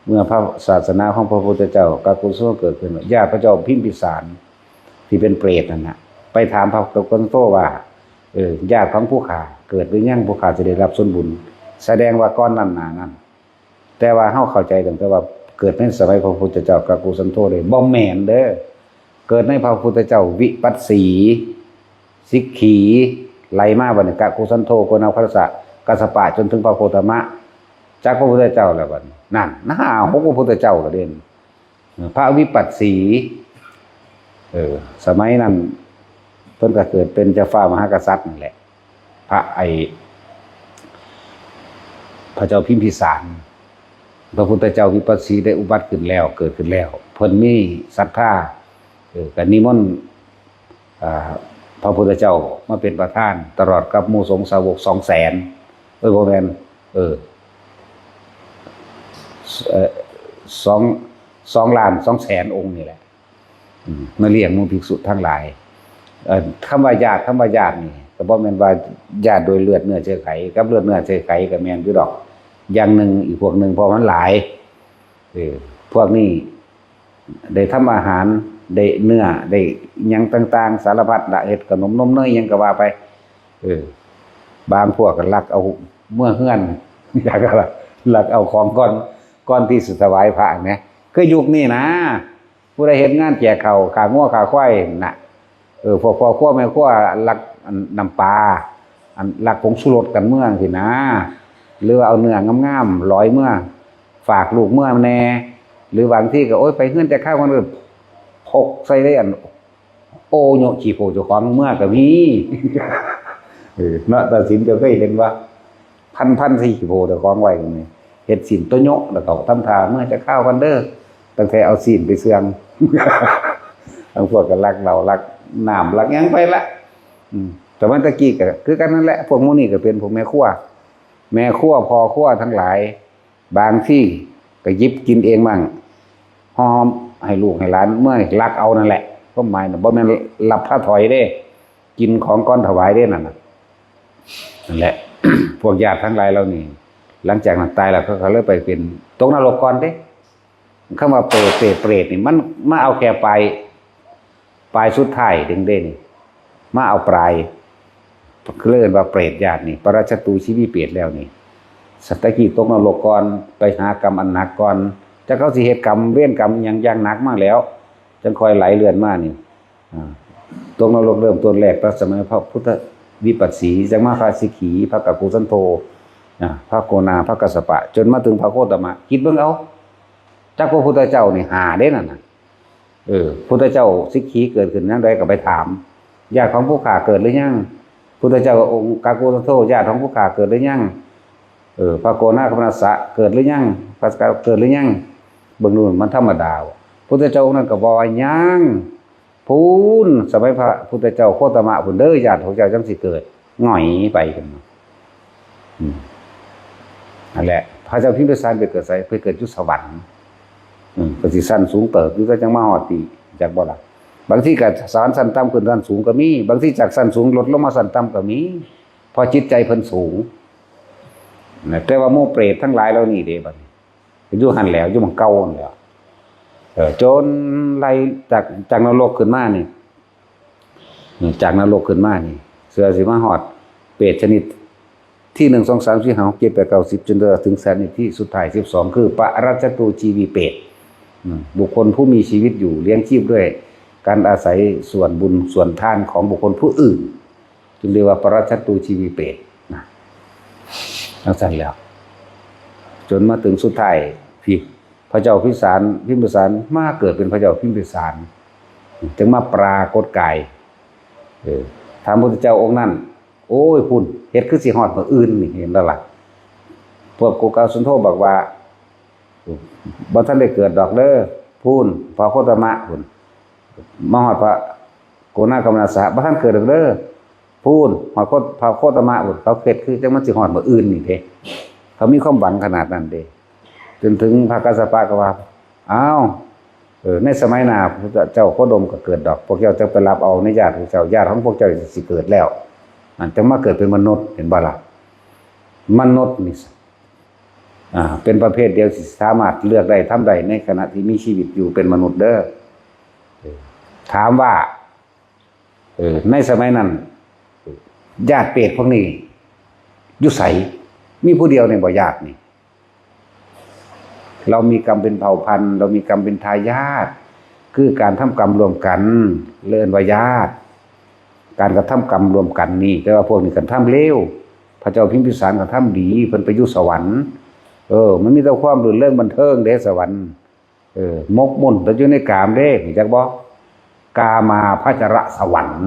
เมื่อพระศาสนาของพระพุทธเจ้ากักกุสันโธเกิดขึ้น ญาติพระเจ้าพิมพิสาร ที่เป็นเปรตนั่นนะ ไปถามพระกักกุสันโธว่า เออ ญาติของผู้ข้าเกิดหรือยัง ผู้ข้าจะได้รับส่วนบุญ แสดงว่าก่อนนั้นหน้านั้น แต่ว่าเฮาเข้าใจตั้งแต่ว่าเกิดในสมัยพระพุทธเจ้ากักกุสันโธเลย บ่แม่นเด้อ เกิดในพระพุทธเจ้าวิปัสสี สิกขี ไล่มาบัดนี้ กักกุสันโธ โกณาคัสสะ กัสสปะ จนถึงพระโคตมะ จักพระพุทธเจ้าแล้วบัดนี้ นั่น ห้าหกพระพุทธเจ้าแล้วเด้ พระวิปัสสี เออ สมัยนั้นเพิ่นก็เกิดเป็นเจ้าฟ้ามหากษัตริย์นั่นแหละ พระไอ้ พระเจ้าพิมพิสาร พระพุทธเจ้าวิปัสสีได้อุบัติขึ้นแล้ว เกิดขึ้นแล้ว เพิ่นมีศรัทธา เออ ก็นิมนต์ อ่า พระพุทธเจ้ามาเป็นประธาน ตลอดกับหมู่สงฆ์สาวกสองแสน เอ้ย บ่แม่น เออ เอ่อ สอง สองล้านสองแสนองค์นี่แหละ อืม มาเลี้ยงหมู่ภิกษุทั้งหลาย เอ่อ คำว่าญาติ คำว่าญาตินี่ ก็บ่แม่นว่าญาติโดยเลือดเนื้อเชื้อไข กับเลือดเนื้อเชื้อไขก็แม่นอยู่ดอก อย่างหนึ่ง อีกพวกหนึ่ง เพราะมันหลาย เออ พวกนี้ได้ทำอาหาร ได้เนื้อ ได้หยังต่างๆ สารพัดละ เฮ็ดขนมนมเนยหยังก็ว่าไป เออ บางพวกก็ลักเอาเมือเฮือน ลักเอาของก่อน ก่อนที่สิถวายพระแหม คือยุคนี้นะ ผู้ใดเฮ็ดงานแจกข้าว ฆ่างัวฆ่าควายน่ะ เออ พวกพ่อครัวแม่ครัวลักอันน้ำปลา อันลักผงชูรสกันเมือจั่งซี้นะ หรือว่าเอาเนื้องามๆ ลอยเมือ ฝากลูกเมือแหน่ หรือบางทีก็ โอ๊ย ไปเฮือนจักคราวก่อนเด้อ พกใส่ได้อัน โอโยะขี้โพเจ้าของเมือก็มี เออ เนาะ ตาสินเจ้าเคยเห็นว่า พันๆ ใส่ขี้โพเจ้าของไว้ก็มี เฮ็ดศีลโตโยะ แล้วก็ทำท่าเมือจักคราวก่อนเด้อ ตั้งแต่เอาศีลไปเสื่อง บางพวกก็ลักเหล้า ลักน้ำ ลักหยังไปละ อืม แต่มันตะกี้ก็คือกันนั่นแหละ พวกหมู่นี้ก็เป็นพวกแม่ครัว แม่ครัว พ่อครัวทั้งหลาย บางทีก็หยิบกินเองมั่ง หอมให้ลูกให้หลาน เมือลักเอานั่นแหละ ความหมายน่ะ บ่แม่นลับพาถอยเด้ กินของก่อนถวายเด้นั่นน่ะ นั่นแหละ พวกญาติทั้งหลายเหล่านี้ หลังจากนั้นตายแล้วเขาก็เลยไปเป็นตกนรกก่อนเด้ คำว่าเปรต เปรต เปรตนี่มันมาเอาแค่ปลาย ปลายสุดท้ายเด้งเด้นี่ มาเอาปลาย คือเรียกว่าเปรตญาตินี่ ปรัจจตูชีวิเปรตแล้วนี่ สัตตะกี้ตกนรกก่อน ไปหากรรมอันหนักก่อน จักเขาสิเฮ็ดกรรมเวรกรรมหยังอย่างหนักมาแล้ว จังค่อยไหลเลื่อนมานี่ อ่า ตกนรกเริ่มต้นแรก พระสมัยพระพุทธวิปัสสี จังมาพระสิกขี พระกักกุสันโธ อ่า พระโกนา พระกัสสปะ จนมาถึงพระโคตมะ คิดเบิ่งเอา จักพระพุทธเจ้านี่ห้าเด้นั่นน่ะ เออ พุทธเจ้าสิกขีเกิดขึ้นยามใดก็ไปถาม ญาติของผู้ข้าเกิดหรือยัง พุทธเจ้าองค์กักกุสันโธ ญาติของผู้ข้าเกิดหรือยัง เออ พระโกนาคปนัสสะเกิดหรือยัง พระสกะเกิดหรือยัง เบิ่งดูมันธรรมดาบ่ พุทธเจ้าองค์นั้นก็บอกว่ายัง พู้น สมัยพระพุทธเจ้าโคตมะพู้นเด้อ ญาติของเจ้าจังสิเกิด หงอยไปกัน อืม นั่นแหละ พระเจ้าพิมพิสารไปเกิดไส ไปเกิดอยู่สวรรค์ อืม ก็สิชั้นสูงเติบอยู่ ก็จังมาฮอดพี้ จักบ่ล่ะ บางทีก็สวรรค์ชั้นต่ำขึ้นชั้นสูงก็มี บางทีจากชั้นสูงลดลงมาชั้นต่ำก็มี เพราะจิตใจเพิ่นสูง นะ แต่ว่าหมู่เปรตทั้งหลายเหล่านี้เด้ บัดนี้ อยู่หั่นแหล้ว อยู่หม่องเก่าหั่นแหล้ว เออ จนไล่จาก จากนรกขึ้นมานี่ จากนรกขึ้นมานี่ เพื่อสิมาฮอดเปรตชนิดที่ หนึ่ง สอง สาม สี่ ห้า หก เจ็ด แปด เก้า สิบ จนถึงชนิดที่สุดท้าย สิบสอง คือปรัจจตูชีวีเปรต อืม บุคคลผู้มีชีวิตอยู่เลี้ยงชีพด้วยการอาศัยส่วนบุญส่วนทานของบุคคลผู้อื่น จึงเรียกว่าปรัจจตูชีวีเปรตนะ จั่งซั่นแหล้ว จนมาถึงสุดท้าย พี่ พระเจ้าพิมพิสาร พิมพิสารมาเกิดเป็นพระเจ้าพิมพิสาร จึงมาปรากฏกาย เออ ถามพระพุทธเจ้าองค์นั้น โอ้ย พุ้น เฮ็ดคือสิฮอดมื้ออื่นนี่ เห็นแล้วล่ะ พวกโกกาสุนโธบอกว่า บ่ทันได้เกิดดอกเด้อ พุ้น พระโคตมะพุ้น มาฮอดพระโกนาคมนัสสะ บ่ทันเกิดดอกเด้อ พุ้น ฮอดโคต- พระโคตมะพุ้น เขาเฮ็ดคือจั่งมันสิฮอดมื้ออื่นนี่เด้ เขามีความหวังขนาดนั้นเด้ จนถึงพระกัสสปะก็ว่า อ้าว เออ ในสมัยหน้าพระเจ้าโคดมก็เกิดดอก พวกเจ้าจะไปรับเอาในญาติพวกเจ้า ญาติของพวกเจ้าสิเกิดแล้ว มันจะมาเกิดเป็นมนุษย์ เห็นบ่ล่ะ มนุษย์นี่ อ่า เป็นประเภทเดียวที่สามารถเลือกได้ ทำได้ในขณะที่มีชีวิตอยู่เป็นมนุษย์เด้อ เออ ถามว่า เออ ในสมัยนั้น ญาติเปรตพวกนี้อยู่ไส มีผู้เดียวนี่บ่ ญาตินี่ เรามีกรรมเป็นเผ่าพันธุ์ เรามีกรรมเป็นทายาท คือการทำกรรมร่วมกัน เรียกว่าญาติ การกระทำกรรมร่วมกันนี่ แต่ว่าพวกนี้กระทำเลว พระเจ้าพิมพิสารกระทำดี เพิ่นไปอยู่สวรรค์ เออ มันมีแต่ความรื่นเริงบันเทิงเด้ สวรรค์ เออ หมกมุ่นแต่อยู่ในกามเด้ รู้จักบ่ กามาพจรสวรรค์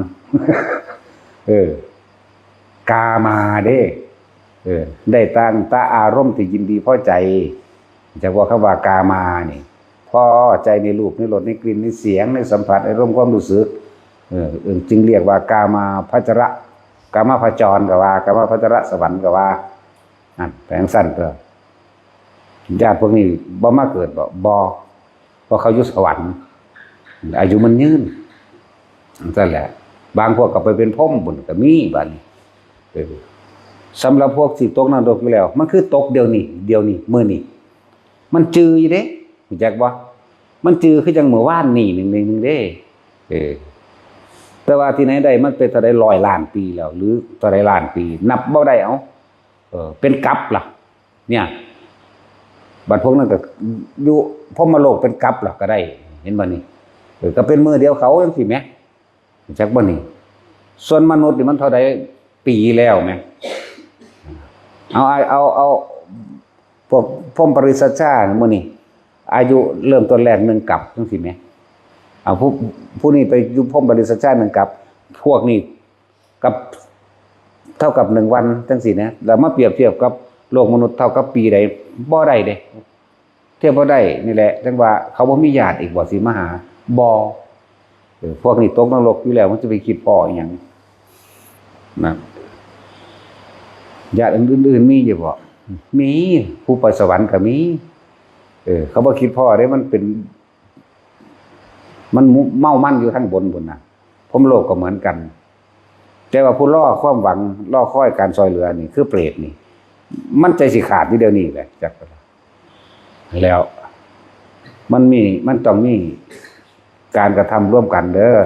เออ กามาเด้ เออ ได้ตั้งแต่อารมณ์ที่ยินดีพอใจ รู้จักบ่ คำว่ากามานี่ พอใจในรูป ในรส ในกลิ่น ในเสียง ในสัมผัส ในอารมณ์ความรู้สึก เออ เออ จึงเรียกว่ากามาพจร กามาพจรก็ว่า กามาพจรสวรรค์ก็ว่า นั่น ไปจั่งซั่นก็ ญาติพวกนี้บ่มาเกิดบ่ บ่ เพราะเขาอยู่สวรรค์ อายุมันยืน จั่งซั่นแหละ บางพวกก็ไปเป็นพรหมพุ้นก็มี บัดนี้ เออ สำหรับพวกที่ตกนรกอยู่แล้ว มันคือตกเดี๋ยวนี้ เดี๋ยวนี้ มื้อนี้ มันจืออยู่เด้ รู้จักบ่ มันจือคือจั่งมื้อวานนี้หนึ่งหนึ่งหนึ่งเด้ เออ แต่ว่าที่ไหนได้ มันเป็นเท่าใดร้อยล้านปีแล้ว หรือเท่าใดล้านปี นับบ่ได้ เอ้า เออ เป็นกัปล่ะ เนี่ย บัดพวกนั้นก็อยู่พรหมโลกเป็นกัปล่ะก็ได้ เห็นบ่นี่ เออ ก็เป็นมื้อเดียวเขาจั่งซี้แหม รู้จักบ่นี่ ส่วนมนุษย์นี่มันเท่าใดปีแล้วแหม เอา เอา เอา เอา พวกพรหมปริสัชชามื้อนี้ อายุเริ่มต้นแรกหนึ่งกัปจั่งซี้แหม เอาผู้ ผู้นี้ไปอยู่พรหมปริสัชชาหนึ่งกัป พวกนี้กับ เท่ากับหนึ่งวันจั่งซี้นะ แล้วมาเปรียบเทียบกับโลกมนุษย์เท่ากับปีใด บ่ได้เด้ เทียบบ่ได้ นี่แหละ จั่งว่าเขาบ่มีญาติอีกบ่สิมาหา บ่ เออ พวกนี้ตกนรกอยู่แล้ว มันจะไปคิดพ้ออีหยังนะ ญาติอื่นๆมีอยู่บ่ มี ผู้ไปสวรรค์ก็มี เออ เขาบ่คิดพ้อเด้ มันเป็น มันเมามันอยู่ทางบนพุ้นน่ะ พรหมโลกก็เหมือนกัน แต่ว่าผู้รอความหวัง รอคอยการซ่อยเหลือนี่คือเปรตนี่ มันใจสิขาดอยู่เดี๋ยวนี้แหละ จัก แล้ว มันมี มันต้องมีการกระทำร่วมกันเด้อ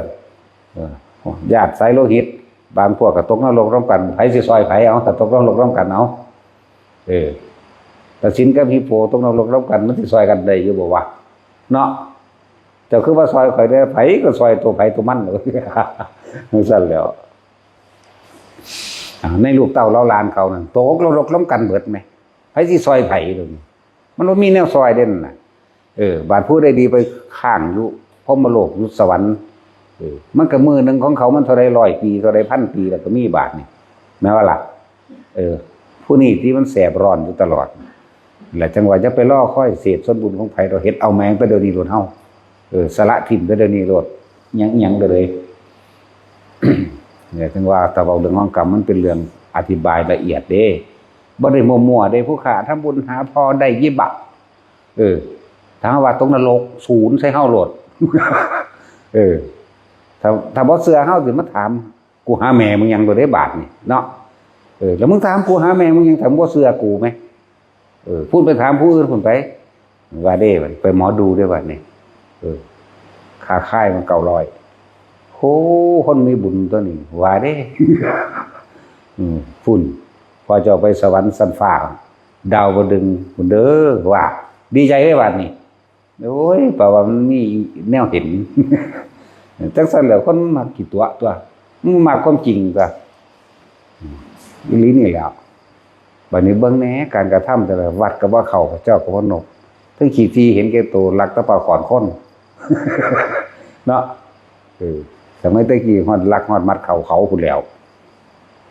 เออ ญาติสายโลหิต บางพวกก็ตกนรกร่วมกัน ไผสิซ่อยไผ เอา ถ้าตกนรกร่วมกัน เอา เออ ถ้าศีลกับฮิปโปตกนรกร่วมกัน มันสิซ่อยกันได้อยู่บ่วะ เนาะ เจ้าคือว่าซ่อยข่อยเด้อ ไผก็ซ่อยตัวไผตัวมัน จั่งซั่นแหล้ว อ่า ในลูกเต้าเหล่าหลานเขานั่น ตกนรกร่วมกันเบิดแหม ไผสิซ่อยไผเดี๋ยวนี้ มันบ่มีแนวซ่อยเด้นั่นน่ะ เออ บาดผู้ใดดีไปค้างอยู่พรหมโลกอยู่สวรรค์ เออ มันก็มื้อหนึ่งของเขามันเท่าใดร้อยปี เท่าใดพันปี แล้วก็มีบาดนี่ แม่นบ่ล่ะ เออ ผู้นี้ที่มันแสบร้อนอยู่ตลอด และจั่งว่าอย่าไปรอคอยเสพส่วนบุญของไผดอก เฮ็ดเอาแม่งแต่เดี๋ยวนี้โลดเฮา เออ สละถิ่มแต่เดี๋ยวนี้โลด หยัง หยังก็เลย เนี่ย จั่งว่าถ้าเว้าเรื่องของกรรมมันเป็นเรื่องอธิบายละเอียดเด้ บ่ได้มั่วๆเด้ ผู้ข้าทำบุญหาพ่อได้ยิบะ เออ ถ้าว่าตกนรก ศูนย์ใส่เฮาโลด เออ ถ้า ถ้าบ่เชื่อเฮาสิมาถาม กูหาแม่มึงหยังโลดเด้บาดนี่เนาะ เออ แล้วมึงถามกูหาแม่มึงหยัง ถ้ามึงบ่เชื่อกูแหม เออ พุ้นไปถามผู้อื่นพุ้นไป ว่าเด้ ไปหมอดูเด้บาดนี่ เออ ค่าคายมันเก้าร้อย โห คนมีบุญตัวนี้ ว่าเด้ อืม พุ้น พอเจ้าไปสวรรค์ชั้นฟ้า ดาวดึงส์พุ้นเด้อ ว่า ดีใจเด้บาดนี่ โอ้ย แปลว่ามันมีแนวเห็น จั่งซั่นแหละ คนมักขี้ตั๋วตั๊ว มันมักความจริงตั๊ว อืม อีหลีนี่แหละ บัดนี้เบิ่งแหน่ การกระทำแต่ละวัดก็บ่เข้า เจ้าก็บ่นบ ทั้งขี้ถี่เห็นแก่ตัว ลักแต่ปลาขอนคน เนาะ เออ สมัยแต่กี้ฮอดลักฮอดมัดเข้าเขาพู้นแหล้ว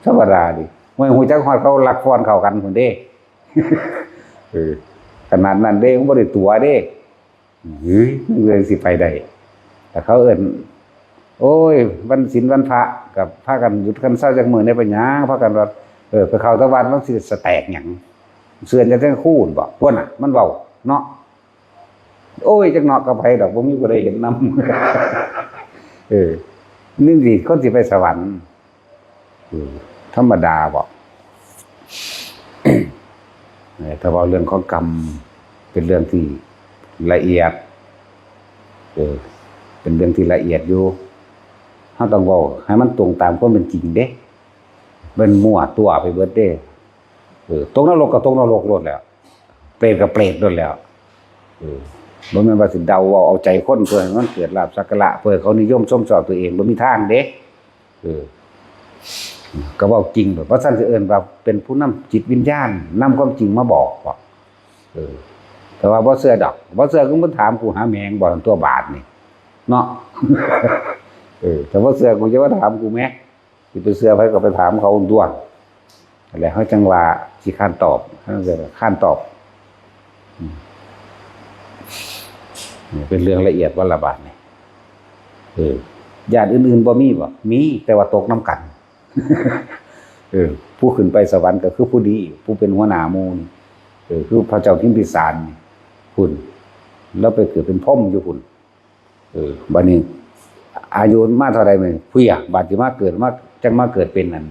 ธรรมดาดิ เมื่อฮู้จักฮอดเขาลักฟ้อนเข้ากันพู้นเด้ เออ ขนาดนั้นเด้ มันบ่ได้ตั๋วเด้ เฮ้ย เรื่องสิไปได้ แต่เขาเอิ้น โอ้ย วันศีลวันพระ ก็พากันหยุดกันเซาจักมื้อ ได้เป็นหยัง พากันว่า เออ ไปเข้าแต่วัด มันสิสแตกหยัง เสื่อนจะแจ้งคูณบ่ พวกน่ะ มันเว้า เนาะ โอ้ย จักเนาะ ก็ไปดอก บ่มีผู้ใดเห็นนำ เออ นี่สิ คนสิไปสวรรค์ เออ ธรรมดาบ่ เออ ถ้าเว้าเรื่องของกรรม เป็นเรื่องที่ละเอียด เออ เป็นเรื่องที่ละเอียดอยู่ เราต้องเว้าให้มันตรงตามความเป็นจริงเด้ มันมั่วตัวไปเบิดเด้ เออ ตกนรกก็ตกนรกโลดแหล้ว เปรตก็เปรตโลดแหล้ว เออ บ่แม่นว่าสิเดาเอา เอาใจคนเพื่อให้มันเกิดลาภสักการะ เพื่อให้เขานิยมชมชอบตัวเอง บ่มีทางเด้ เออ ก็เว้าจริงโลด ว่าซั่นสิเอิ้นว่าเป็นผู้นำจิตวิญญาณ นำความจริงมาบอกบ่ เออ แต่ว่าบ่เชื่อดอก บ่เชื่อก็มึงถามกูหาแม่งบ่ ตัวบาดนี่ เนาะ เออ แต่บ่เชื่อกูจะมาถามกูแหม สิไปเชื่อไผก็ไปถามเขาตั๊ว แล้วเขาจั่งว่าสิค้านตอบ เขาจั่งว่าค้านตอบ อืม เป็นเรื่องละเอียดบ่ละบาดนี่ เออ ญาติอื่นๆบ่มีบ่ มี แต่ว่าตกนำกัน เออ ผู้ขึ้นไปสวรรค์ก็คือผู้ดี ผู้เป็นหัวหน้าหมู่นี่ เออ คือพระเจ้าพิมพิสารนี่ พุ้น ลาวไปเกิดเป็นพรหมอยู่พุ้น เออ บัดนี้ อายุมาเท่าใดมื้อนี้ เพี้ย บาดสิมาเกิด มา จั่งมาเกิดเป็นอัน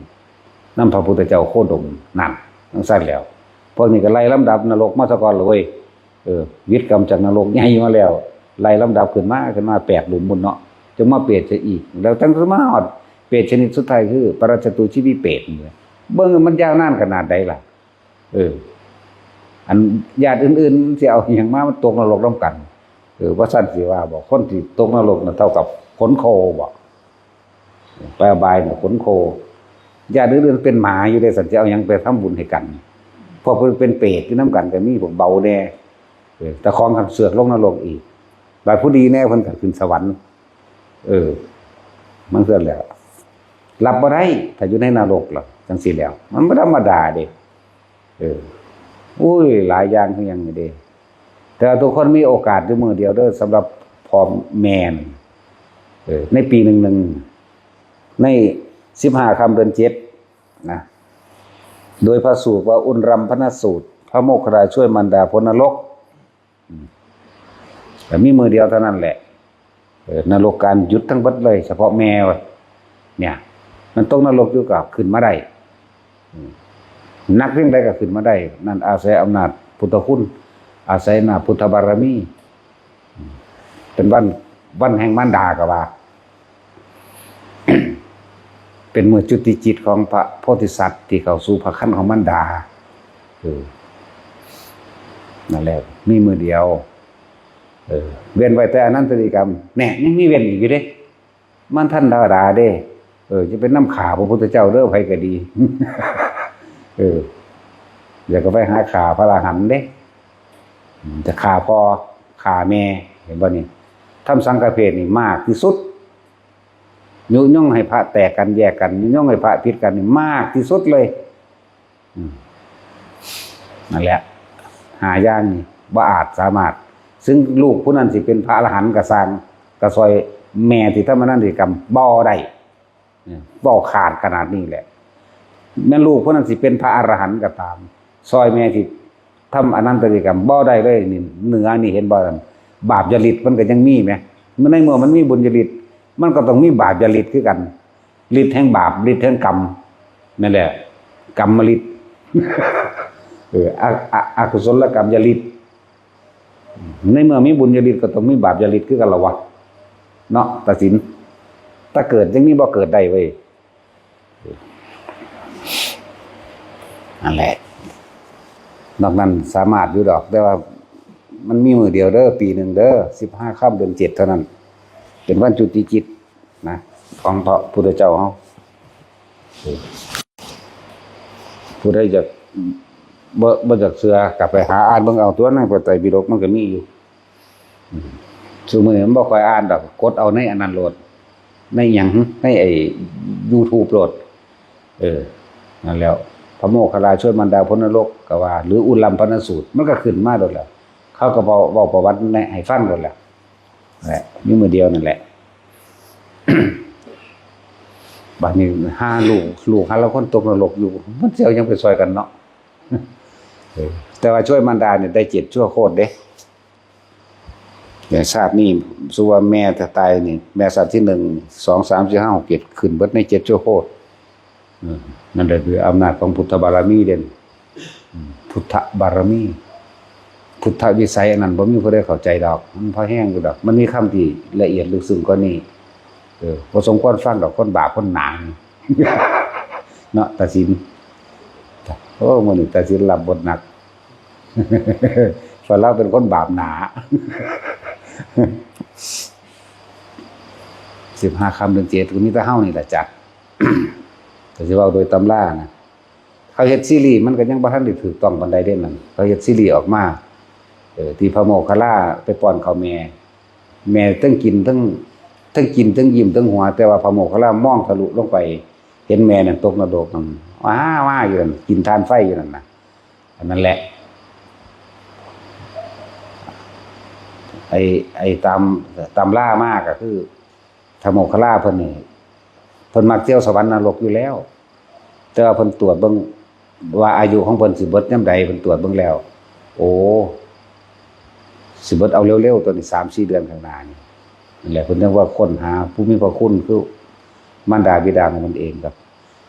นำพระพุทธเจ้าโคดม นั่น จั่งซั่นแล้ว พวกนี้ก็ไล่ลำดับนรกมาซะก่อนเลย เออ หวิดกรรมจากนรกใหญ่มาแล้ว ไล่ลำดับขึ้นมา ขึ้นมาแปดหลุมพุ้นเนาะ จั่งมาเปรตซะอีก แล้วจั่งมาฮอดเปรตชนิดสุดท้ายคือ ปรัจจตูชีวิเปรตนี่แหละ เบิ่งมันยาวนานขนาดใดล่ะ เออ อันญาติอื่นๆ สิเอาอิหยังมา มันตกนรกนำกัน เออ ว่าซั่นสิว่าบ่ คนที่ตกนรกน่ะเท่ากับขนโคบ่ ไปอบายน่ะขนโค ญาติอื่นๆ เป็นหมาอยู่เด้ ซั่นสิเอาหยังไปทำบุญให้กัน พวกเพิ่นเป็นเปรตอยู่นำกันก็มี พวกเบาแน่ เออ แต่ของคันเสือกลงนรกอีก บาดผู้ดีแน่เพิ่นก็ขึ้นสวรรค์ เออ มันซั่นแหละ รับบ่ได้ ถ้าอยู่ในนรกล่ะ จั่งซี้แล้ว มันบ่ธรรมดาเด้ เออ อุ้ย หลายอย่างคือหยังนี่เด้ แต่ว่าทุกคนมีโอกาสอยู่มื้อเดียวเด้อ สำหรับพ่อแม่น เออ ในปีหนึ่งหนึ่ง ในสิบห้าค่ำเดือนเจ็ดนะ โดยพระสูตรว่าอุณรำพนสูตร พระโมคคัลลาช่วยมารดาพ้นนรก อืม แต่มีมื้อเดียวเท่านั้นแหละ เออ นรกการหยุดทั้งเบิดเลย เฉพาะแม่เนี่ย มันตกนรกอยู่ก็ขึ้นมาได้ อืม หนักเพียงใดก็ขึ้นมาได้ นั่นอาศัยอำนาจพุทธคุณ อาศัยอำนาจพุทธบารมี อืม เป็นวัน วันแห่งมารดาก็ว่า เป็นมื้อจุติจิตของพระโพธิสัตว์ที่เข้าสู่พระครรภ์ของมารดา เออ นั่นแหละ มีมื้อเดียว เออ เว้นไว้แต่อนันตริยกรรม แน่ ยังมีเว้นอีกอยู่เด้ มันทันธรรมดาเด้ เออ จะเป็นนำฆ่าพระพุทธเจ้าเด้อ ไผก็ดี เออ อย่าก็ไปหาฆ่าพระอรหันต์เด้ จะฆ่าพ่อ ฆ่าแม่ เห็นบ่นี่ ทำสังฆเพศนี่มากที่สุด ยุยงให้พระแตกกันแยกกัน ยุยงให้พระผิดกันนี่มากที่สุดเลย อืม นั่นแหละ ห้าอย่างนี่บ่อาจสามารถ ซึ่งลูกผู้นั้นสิเป็นพระอรหันต์ก็ซ่าง ก็ซ่อยแม่ที่ทำอนันตริยกรรมบ่ได้ เนี่ย เว้าขาดขนาดนี้แหละ แม่นลูกผู้นั้นสิเป็นพระอรหันต์ก็ตาม ซ่อยแม่ที่ทำอนันตริยกรรมบ่ได้เลย นี่ เหนือนี่เห็นบ่นั่น บาปญาลิตมันก็ยังมีแหม มันในเมื่อมันมีบุญญาลิต มันก็ต้องมีบาปญาลิตคือกัน ฤทธิ์แห่งบาป ฤทธิ์แห่งกรรม นั่นแหละ กรรมฤทธิ์ เออ อ- อ- อกุศลกรรมญาลิต ในเมื่อมีบุญญาลิตก็ต้องมีบาปญาลิตคือกันละวะ เนาะ ตัดสิน ถ้าเกิดยังมีบ่เกิดได้เว้ย นั่นแหละ นอกนั้นสามารถอยู่ดอก แต่ว่ามันมีมื้อเดียวเด้อ ปีหนึ่งเด้อ สิบห้าค่ำเดือนเจ็ดเท่านั้น เป็นวันจุติจิตนะ ของพระพุทธเจ้าเฮา ผู้ใดอยาก บ่บ่อยากเชื่อ กลับไปหาอ่านเบิ่งเอาตัว ในพระไตรปิฎกมันก็มีอยู่ อืม ซุมื้อนี้มันบ่ค่อยอ่านดอก กดเอาในอันนั้นโลด ในหยัง ในไอ้ YouTube โลด เออ นั่นแหล้ว พระโมคคัลลาช่วยมารดาพ้นนรกก็ว่า หรืออุลัมพนสูตร มันก็ขึ้นมาโลดแหล้ว เขาก็เว้า เว้าประวัติให้ฟังโลดแหละ แหละ มีมื้อเดียวนั่นแหละ บัดนี้หาลูก ลูกหาลางคนตกนรกอยู่ มันสิเอาหยังไปซ่อยกันเนาะ เออ แต่ว่าช่วยมารดาเนี่ยได้เจ็ดชั่วโคตรเด้ อย่างชาตินี้ สมมุติว่าแม่ถ้าตายนี่ แม่ชาติที่หนึ่ง สอง สาม สี่ ห้า หก เจ็ด ขึ้นเบิดในเจ็ดชั่วโคตร เออ นั่นแหละคืออำนาจของพุทธบารมีเด่น อืม พุทธบารมี พุทธวิสัยอันนั้นบ่มีผู้ใดเข้าใจดอก มันพอแฮงอยู่ดอก มันมีคำที่ละเอียดลึกซึ้งกว่านี้ เออ บ่สมควรฟังดอก คนบาปคนหนา เนาะ ตาสิน โอ้ มื้อนี้ตาสินรับบทหนัก เพราะลาวเป็นคนบาปหนา สิบห้าค่ำเดือนเจ็ด ก็มีแต่เฮานี่แหละจัด ก็สิเว้าโดยตำรานะ เขาเฮ็ดซีรีส์มันก็ยังบ่ทันได้ถูกต้องปานใดเด้นั่น เขาเฮ็ดซีรีส์ออกมา เออ ที่พระโมคคัลลาไปป้อนข้าวแม่ แม่ทั้งกินทั้ง ทั้งกินทั้งยิ้มทั้งหัว แต่ว่าพระโมคคัลลามองทะลุลงไป เห็นแม่นั่นตกนรกนั่น ว้า ว้าอยู่นั่น กินถ่านไฟอยู่นั่นน่ะ อันนั้นแหละ ไอ้ ไอ้ตาม ตามล่ามาก็คือ พระโมคคัลลาเพิ่นนี่ เพิ่นมักเที่ยวสวรรค์นรกอยู่แล้ว แต่ว่าเพิ่นตรวจเบิ่งว่าอายุของเพิ่นสิเบิดยามใด เพิ่นตรวจเบิ่งแล้ว โอ้ สิเบิดเอาเร็วๆ ตัวนี้สามสี่เดือนข้างหน้านี่ นั่นแหละ เพิ่นจั่งว่าค้นหาผู้มีพระคุณคือมารดาบิดาของเพิ่นเองครับ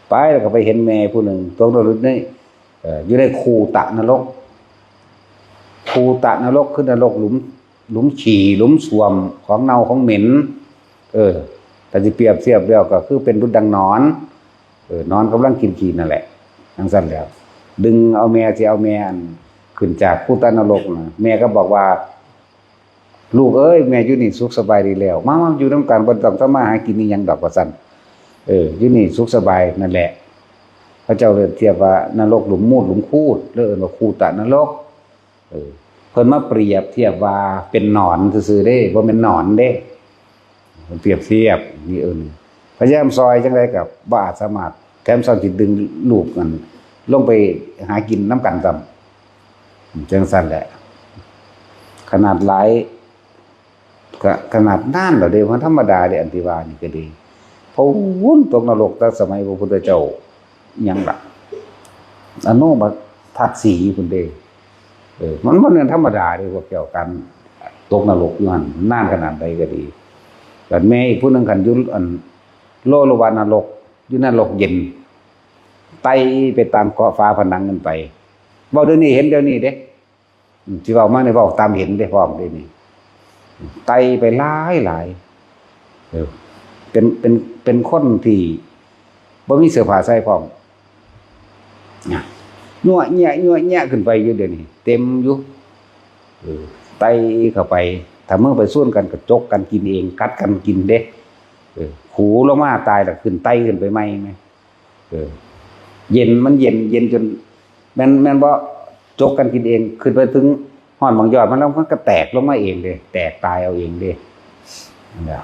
ไปแล้วก็ไปเห็นแม่ผู้หนึ่งตกนรกใน เอ่อ อยู่ในคูตะนรก คูตะนรกคือนรกหลุม หลุมขี้ หลุมส้วม ของเน่าของเหม็น เออ ถ้าสิเปรียบเทียบแล้วก็คือเป็นดุจดังหนอน เออ หนอนกำลังกินขี้นั่นแหละ จั่งซั้นแล้ว ดึงเอาแม่ สิเอาแม่อันขึ้นจากคูตะนรกนะ แม่ก็บอกว่า ลูกเอ้ย แม่อยู่นี่สุขสบายดีแล้ว มา มาอยู่นำกัน บ่ต้องทำมาหากินอีหยังดอก ว่าซั่น เออ อยู่นี่สุขสบายนั่นแหละ เขาเจ้าเลยเทียบว่านรกหลุมมูดหลุมคูด เลยเอิ้นว่าคูตะนรก เออ เพิ่นมาเปรียบเทียบว่าเป็นหนอนซื่อๆเด้ บ่แม่นหนอนเด้ เพิ่นเปรียบเทียบ นี่เอิ้น พยายามซอยจั่งใดก็บ่อาจสามารถ แถมซ้ำสิดึงลูกนั่นลงไปหากินนำกันซ้ำ จั่งซั้นแหละ ขนาดหลาย ก็ขนาดนั้นแล้วเด้ มันธรรมดาเด้ อันที่ว่านี่ก็ดี เพราะวุ้นตกนรกตั้งสมัยพระพุทธเจ้า หยังล่ะ อโนมทัศสีพุ้นเด้ เออ มัน มันเป็นธรรมดาเด้ พวกเจ้า การตกนรกอยู่หั่น นานขนาดใดก็ดี บัดแม่อีกผู้หนึ่งคันอยู่อัน โลลวานรก อยู่นรกเย็น ไต่ไปตามเกาะฝาผนังกันไป เว้าเดี๋ยวนี้ เห็นเดี๋ยวนี้เด้ อืม ที่เว้ามาเนี่ย เว้าตามเห็นได้พร้อมเด้นี่ ไต่ไปหลายหลาย เออ เป็น เป็น เป็นคนที่บ่มีเสื้อผ้าใส่พร้อม นะ ยั่วเยียะ ยั่วเยียะขึ้นไปอยู่เดี๋ยวนี้ เต็มอยู่ เออ ไต่เข้าไป ถ้ามึงไปส่วนกันก็จกกันกินเอง กัดกันกินเด้ เออ ขูลงมาตายแล้วขึ้นไต่ขึ้นไปใหม่ไหม เออ เย็น มันเย็น เย็นจน แม่น แม่นบ่ จกกันกินเอง ขึ้นไปถึงฮอดหม่องยอดมันแล้ว มันก็แตกลงมาเองเด้ แตกตายเอาเองเด้ นั่นแหละ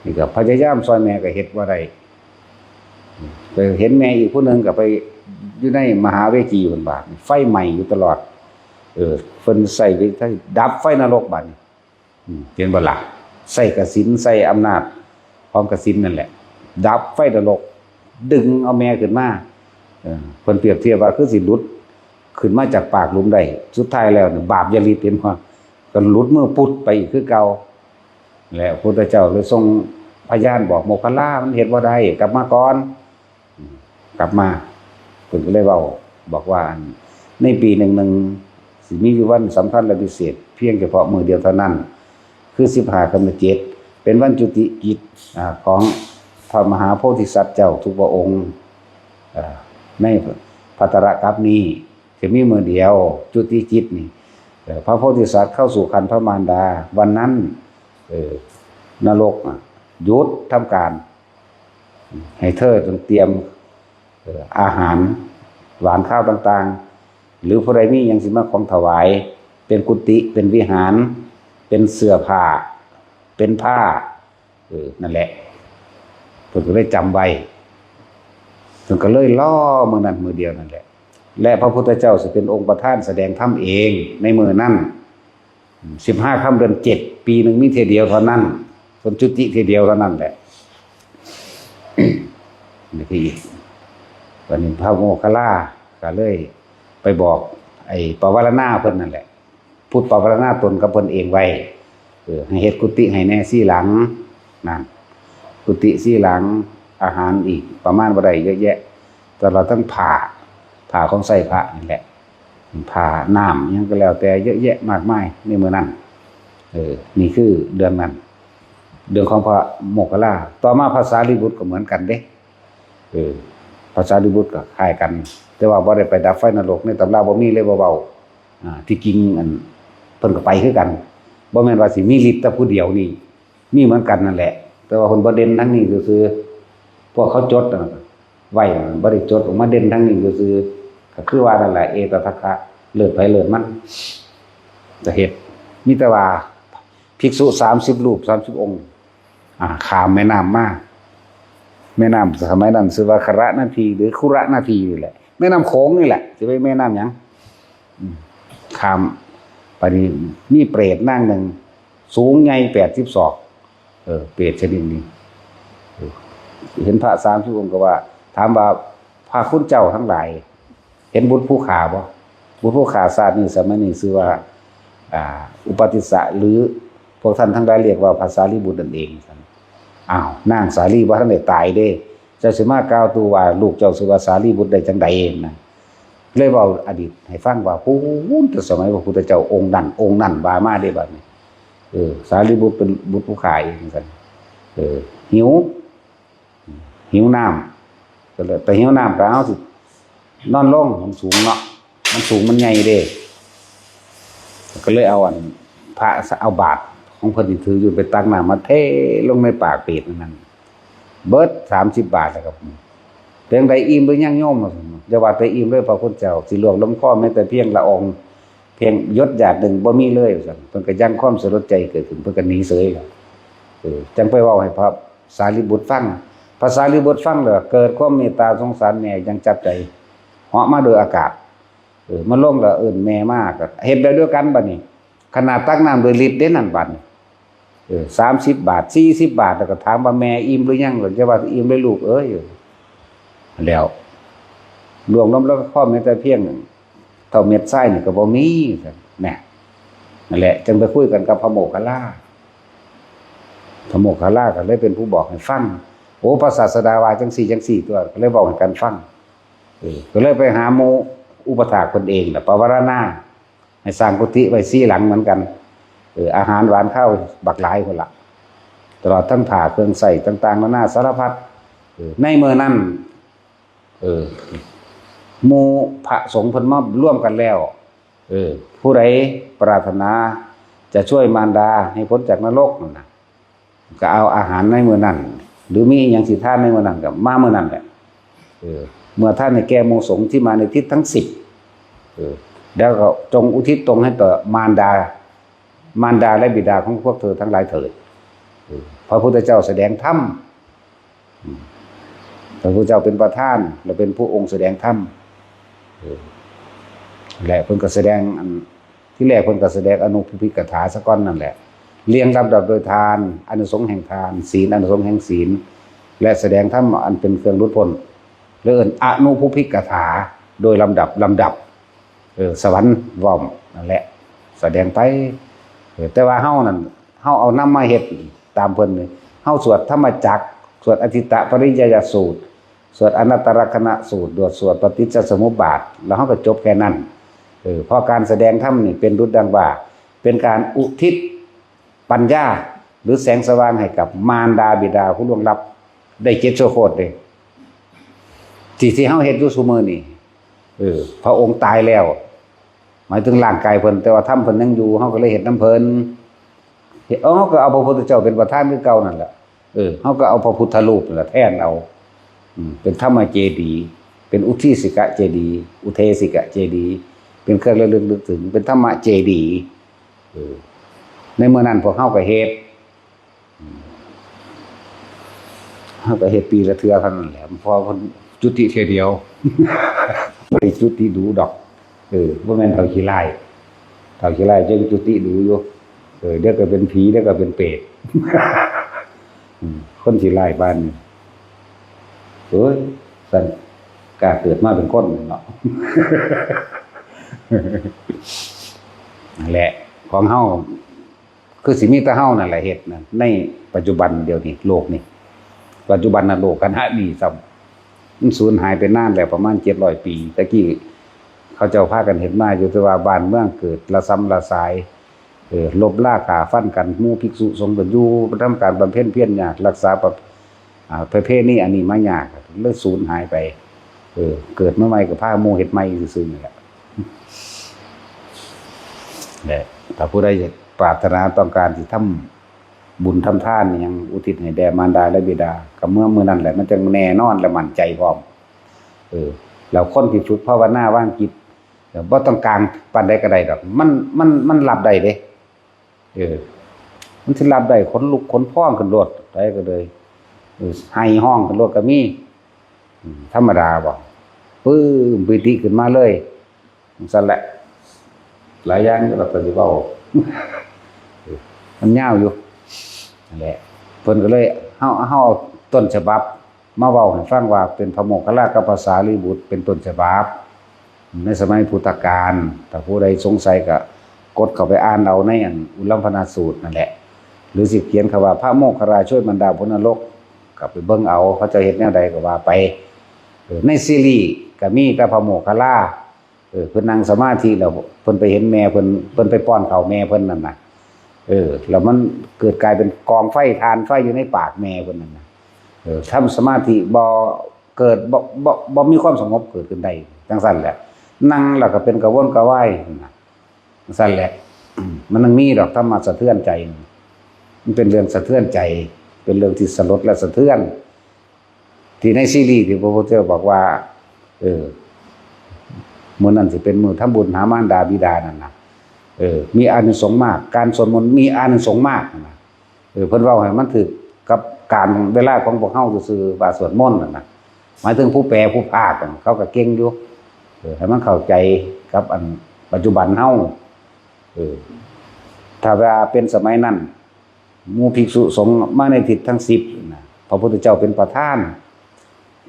นี่ก็พยายามซอยแม่ก็เฮ็ดบ่ได้ ไปเห็นแม่อีกผู้หนึ่งก็ไปอยู่ในมหาเวจีพุ้นบาด ไฟไหม้อยู่ตลอด เออ เพิ่นใช้วิธีดับไฟนรกบาดนี้ อืม เห็นบ่ล่ะ ใช้กสิณ ใช้อำนาจของกสิณนั่นแหละ ดับไฟนรก ดึงเอาแม่ขึ้นมา เออ เพิ่นเปรียบเทียบว่าคือสิหลุดขึ้นมาจากปากหลุมได้ สุดท้ายแล้วเนี่ย บาปอย่าหลีด เห็นบ่ ก็หลุดมือปุ๊ดไปอีกคือเก่า และพระพุทธเจ้าเลยทรงพยานบอก โมคคัลลา มันเฮ็ดบ่ได้ กลับมาก่อน อืม กลับมา เพิ่นก็เลยเว้า บอกว่า อัน ในปีหนึ่งหนึ่ง สิมีอยู่วันสำคัญและพิเศษ เพียงเฉพาะมื้อเดียวเท่านั้น คือสิบห้าค่ำเดือนเจ็ด เป็นวันจุติกิจ อ่า ของพระมหาโพธิสัตว์เจ้าทุกพระองค์ อ่า ในภัทรกัปนี้ จะมีมื้อเดียว จุติกิจนี่ เอ่อ พระโพธิสัตว์เข้าสู่ครรภ์พระมารดา วันนั้น เอ่อ นรกน่ะหยุดทำการ ให้เธอจงเตรียม เอ่อ อาหาร หวานข้าวต่างๆ หรือผู้ใดมีหยังสิมาของถวาย เป็นกุฏิ เป็นวิหาร เป็นเสื้อผ้า เป็นผ้า เออ นั่นแหละ เพิ่นก็เลยจำไว้ เพิ่นก็เลยรอมื้อนั้นมื้อเดียวนั่นแหละ และพระพุทธเจ้าสิเป็นองค์ประธานแสดงธรรมเองในมื้อนั้น สิบห้าค่ำเดือนเจ็ด ปีหนึ่งมีเทื่อเดียวเท่านั้น เพิ่นจุติเทื่อเดียวเท่านั้นแหละ นี่คืออีก วันนี้พระโมคคัลลาก็เลยไปบอกไอ้ปวารณาเพิ่นนั่นแหละ พูดปวารณาตนกับเพิ่นเองไว้ เออ ให้เฮ็ดกุฏิให้แน่สี่หลัง นั่น กุฏิสี่หลัง อาหารอีกประมาณบ่ได้เยอะแยะ ตลอดทั้งผ้า ผ้าของใช้พระนี่แหละ ผ้าน้ำหยังก็แล้วแต่เยอะแยะมากมายในมื้อนั้น เออ นี่คือเรื่องนั้น เรื่องของพระโมคคัลลา ต่อมาพระสารีบุตรก็เหมือนกันเด้ เออ พระสารีบุตรก็คล้ายกัน แต่ว่าบ่ได้ไปดับไฟนรก ในตำราบ่มีเลย บ่เว้า อ่า ที่จริงอัน เพิ่นก็ไปคือกัน บ่แม่นว่าสิมีฤทธิ์แต่ผู้เดียวนี่ มีเหมือนกันนั่นแหละ แต่ว่าเพิ่นบ่เด่นทางนี้ซื่อๆ พวกเขาจดน่ะ ไว้น่ะ บ่ได้จดออกมาเด่นทางนี้ซื่อๆ ก็คือว่านั่นแหละ เอตทัคคะ เลิศไผเลิศมัน จะเฮ็ด มีแต่ว่าภิกษุสามสิบรูป สามสิบองค์ อ่า ข้ามแม่น้ำมา แม่น้ำสมัยนั้นชื่อว่าคระนาที หรือคุระนาทีนี่แหละ แม่น้ำโขงนี่แหละ สิไปแม่น้ำหยัง อืม ข้าม บัดนี้มีเปรตนางหนึ่ง สูงใหญ่แปดสิบศอก เออ เปรตชนิดนี้ เออ เห็นพระสามสิบองค์ก็ว่า ถามว่า พระคุณเจ้าทั้งหลาย เห็นบุตรผู้ข้าบ่ บุตรผู้ข้าชาตินี้สมัยนี้ชื่อว่า อ่า อุปาทิสสะ หรือพวกท่านทั้งหลายเรียกว่าพระสารีบุตรนั่นเอง อ้าว นางสาลีบ่ทันได้ตายเด้ เจ้าสิมากล่าวตู่ว่าลูกเจ้าชื่อว่าสารีบุตรได้จังใดนะ เลยเว้าอดีตให้ฟังว่า พู้นแต่สมัยพระพุทธเจ้าองค์นั้น องค์นั้นว่ามาเด้บัดนี้ เออ สารีบุตรเป็นบุตรผู้ข้าเองซั่น เออ หิว หิวน้ำ ก็เลยไปหิวน้ำ ก็เอาสิ นอนลง มันสูงเนาะ มันสูงมันใหญ่เด้ ก็เลยเอาอัน พระเอาบาตรของเพิ่นที่ถืออยู่ไปตักน้ำมาเทลงในปากเปรตนั่น เบิดสามสิบบาทแล้วครับ เป็นจั่งใด อิ่มหรือยังโยม อย่าว่าแต่อิ่มเลยพระคุณเจ้า สิล่วงลงคอแม้แต่เพียงละออง เพียงหยดหยาดหนึ่งบ่มีเลย ว่าซั่น เพิ่นก็ยังความสลดใจเกิดขึ้น เพิ่นก็หนีเสยแล้ว เออ จั่งไปเว้าให้พระสารีบุตรฟัง พระสารีบุตรฟังแล้วเกิดความเมตตาสงสารแม่อย่างจับใจ เหาะมาโดยอากาศ เออ มาลงแล้วเอิ้นแม่มา ก็เฮ็ดแบบเดียวกันบัดนี้ ขนาดตักน้ำโดยฤทธิ์เด้นั่นบัดนี้ เออ สามสิบบาท สี่สิบบาท แล้วก็ถามว่า "แม่อิ่มหรือยัง?" ก็จะว่า "อิ่มเลยลูกเอ้ย" แล้ว ล่วงลงแล้วก็พ่อแม่แต่เพียงเท่าเม็ดทรายนี่ก็บ่มี แหม นั่นแหละ จึงไปคุยกันกับพระโมคคัลลา พระโมคคัลลาก็เลยเป็นผู้บอกให้ฟัง "โอ้ พระศาสดาว่าจังซี่จังซี่ตัว" ก็เลยเว้าให้กันฟัง เออ ก็เลยไปหาหมู่อุปถากเพิ่นเองล่ะ ปวารณา ให้สร้างกุฏิไว้สี่หลังเหมือนกัน เออ อาหารหวานข้าวบักหลายพุ้นละ ตลอดทั้งผ้าเครื่องใช้ต่างๆ นานาสารพัด เออ ในมื้อนั้น เออ หมู่พระสงฆ์เพิ่นมารวมกันแล้ว เออ ผู้ใดปรารถนาจะช่วยมารดาให้พ้นจากนรกนั่นน่ะ ก็เอาอาหารในมื้อนั้น หรือมีอิหยังสิทานในมื้อนั้นก็มามื้อนั้นแหละ เออ เมื่อทานให้แก่หมู่สงฆ์ที่มาในทิศทั้งสิบ เออ แล้วก็จงอุทิศตนให้ต่อมารดา มารดาและบิดาของพวกเธอทั้งหลายเถิด เออ พระพุทธเจ้าแสดงธรรม อืม พระพุทธเจ้าเป็นประธาน และเป็นผู้องค์แสดงธรรม เออ และเพิ่นก็แสดงอัน ที่แรกเพิ่นก็แสดงอนุภูพิกถาซะก่อนนั่นแหละ เรียงลำดับโดยทาน อานิสงส์แห่งทาน ศีล อานิสงส์แห่งศีล และแสดงธรรมอันเป็นเครื่องหลุดพ้น เรียกเอิ้นอนุภูพิกถา โดยลำดับ ลำดับ เออ สวรรค์ว่อมนั่นแหละ แสดงไป เออ แต่ว่าเฮานั่น เฮาเอานำมาเฮ็ดตามเพิ่นนี่ เฮาสวดธรรมจักร สวดอทิตตปริยายสูตร สวดอนัตตลักษณสูตร สวด สวดปฏิจจสมุปบาท แล้วเฮาก็จบแค่นั้น เออ เพราะการแสดงธรรมนี่เป็นดุจดังว่า เป็นการอุทิศปัญญา หรือแสงสว่างให้กับมารดาบิดาผู้ล่วงลับ ได้เจ็ดชั่วโคตรเด้ ที่ ที่เฮาเฮ็ดอยู่ซุมื้อนี่ เออ พระองค์ตายแล้ว หมายถึงร่างกายเพิ่น แต่ว่าธรรมเพิ่นยังอยู่ เฮาก็เลยเฮ็ดนำเพิ่น เฮ็ด เฮาก็เอาพระพุทธเจ้าเป็นประธานคือเก่านั่นแหละ เออ เฮาก็เอาพระพุทธรูปนั่นแหละแทนเอา อืม เป็นธรรมเจดีย์ เป็นอุทิสิกะเจดีย์ อุเทสิกะเจดีย์ เป็นเครื่องระลึกนึกถึง เป็นธรรมะเจดีย์ เออ ในเมื่อนั้นพวกเฮาก็เฮ็ด เฮาก็เฮ็ดปีละเทื่อเท่านั้นแหละ เพราะว่าเพิ่นจุติเทื่อเดียว บ่ได้จุติดู๋ดอก เออ บ่แม่นเฒ่าขี้ร้าย เฒ่าขี้ร้ายจั่งจุติดู๋อยู่ เออ เดี๋ยวก็เป็นผี เดี๋ยวก็เป็นเปรต อืม คนขี้ร้ายปานนี้ โอ้ย ซั่น กล้าเกิดมาเป็นคนเนาะ นั่นแหละ ของเฮา คือสิมีแต่เฮานั่นแหละเฮ็ดนะ ในปัจจุบันเดี๋ยวนี้ โลกนี้ ปัจจุบันนะโลกขณะนี้ซ้ำ มันสูญหายไปนานแล้ว ประมาณเจ็ดร้อยปี แต่กี้เขาเจ้าพากันเฮ็ดมาอยู่ แต่ว่าบ้านเมืองเกิดระซำระสาย เออ ลบลาฆ่าฟันกัน หมู่ภิกษุสงฆ์ก็อยู่ทำการบำเพ็ญเพียรยาก รักษาประ อ่า ประเพณีอันนี้มายาก เลยสูญหายไป เออ เกิดมาใหม่ก็พาหมู่เฮ็ดใหม่ซื่อๆ นี่แหละ และถ้าผู้ใดปรารถนาต้องการสิทำบุญทำทานอิหยังอุทิศให้แด่มารดาและบิดา ก็เมื่อมื้อนั้นแหละ มันจั่งแน่นอนและมั่นใจพร้อม เออ แล้วคนที่ฝึกภาวนาวางจิต ก็บ่ต้องกลางปานใดก็ได้ดอก มัน มัน มันรับได้เด้ เออ มันสิรับได้ ขนลุกขนพองขึ้นโลด ใดก็เลย เออ ไห้ฮ้องขึ้นโลดก็มี อืม ธรรมดาบ่ ปึ้ม ปีติขึ้นมาเลย จั่งซั้นแหละ หลายอย่างที่เราจะเว้า เออ มันยาวอยู่ นั่นแหละ เพิ่นก็เลย เฮา เฮาเอาต้นฉบับมาเว้าให้ฟังว่าเป็นพระโมคคัลลากับพระสารีบุตรเป็นต้นฉบับ ในสมัยพุทธกาล ถ้าผู้ใดสงสัยก็กดเข้าไปอ่านเอาในอันอุลัมพนาสูตรนั่นแหละ หรือสิเขียนคำว่าพระโมคคัลลาช่วยบรรดาพ้นนรก ก็ไปเบิ่งเอา เขาเจ้าเฮ็ดแนวใดก็ว่าไป เออ ในซีรีส์ก็มีแต่พระโมคคัลลา เออ เพิ่นนั่งสมาธิแล้วเพิ่นไปเห็นแม่เพิ่น เพิ่นไปป้อนข้าวแม่เพิ่นนั่นน่ะ เออ แล้วมันเกิดกลายเป็นกองไฟ ถ่านไฟอยู่ในปากแม่เพิ่นนั่นน่ะ เออ ทำสมาธิบ่เกิด บ่ บ่ บ่มีความสงบเกิดขึ้นได้ จั่งซั้นแหละ นั่งแล้วก็เป็นกระวนกระวายนั่นน่ะ จั่งซั้นแหละ อืม มันยังมีดอกธรรมะสะเทือนใจ มันเป็นเรื่องสะเทือนใจ เป็นเรื่องที่สลดและสะเทือน ที่ในซีรีส์ที่พระพุทธเจ้าบอกว่า เออ มื้อนั้นสิเป็นมื้อทำบุญหามารดาบิดานั่นน่ะ เออ มีอานิสงส์มาก การสวดมนต์มีอานิสงส์มากนั่นน่ะ เออ เพิ่นเว้าให้มันถูกกับกาลเวลาของพวกเฮาซื่อๆ ว่าสวดมนต์นั่นน่ะ หมายถึงผู้แปลผู้พากย์นั่น เขาก็เก่งอยู่ เออ ให้มันเข้าใจกับอันปัจจุบันเฮา เออ ถ้าว่าเป็นสมัยนั้น หมู่ภิกษุสงฆ์มาในทิศทั้งสิบน่ะ พระพุทธเจ้าเป็นประธาน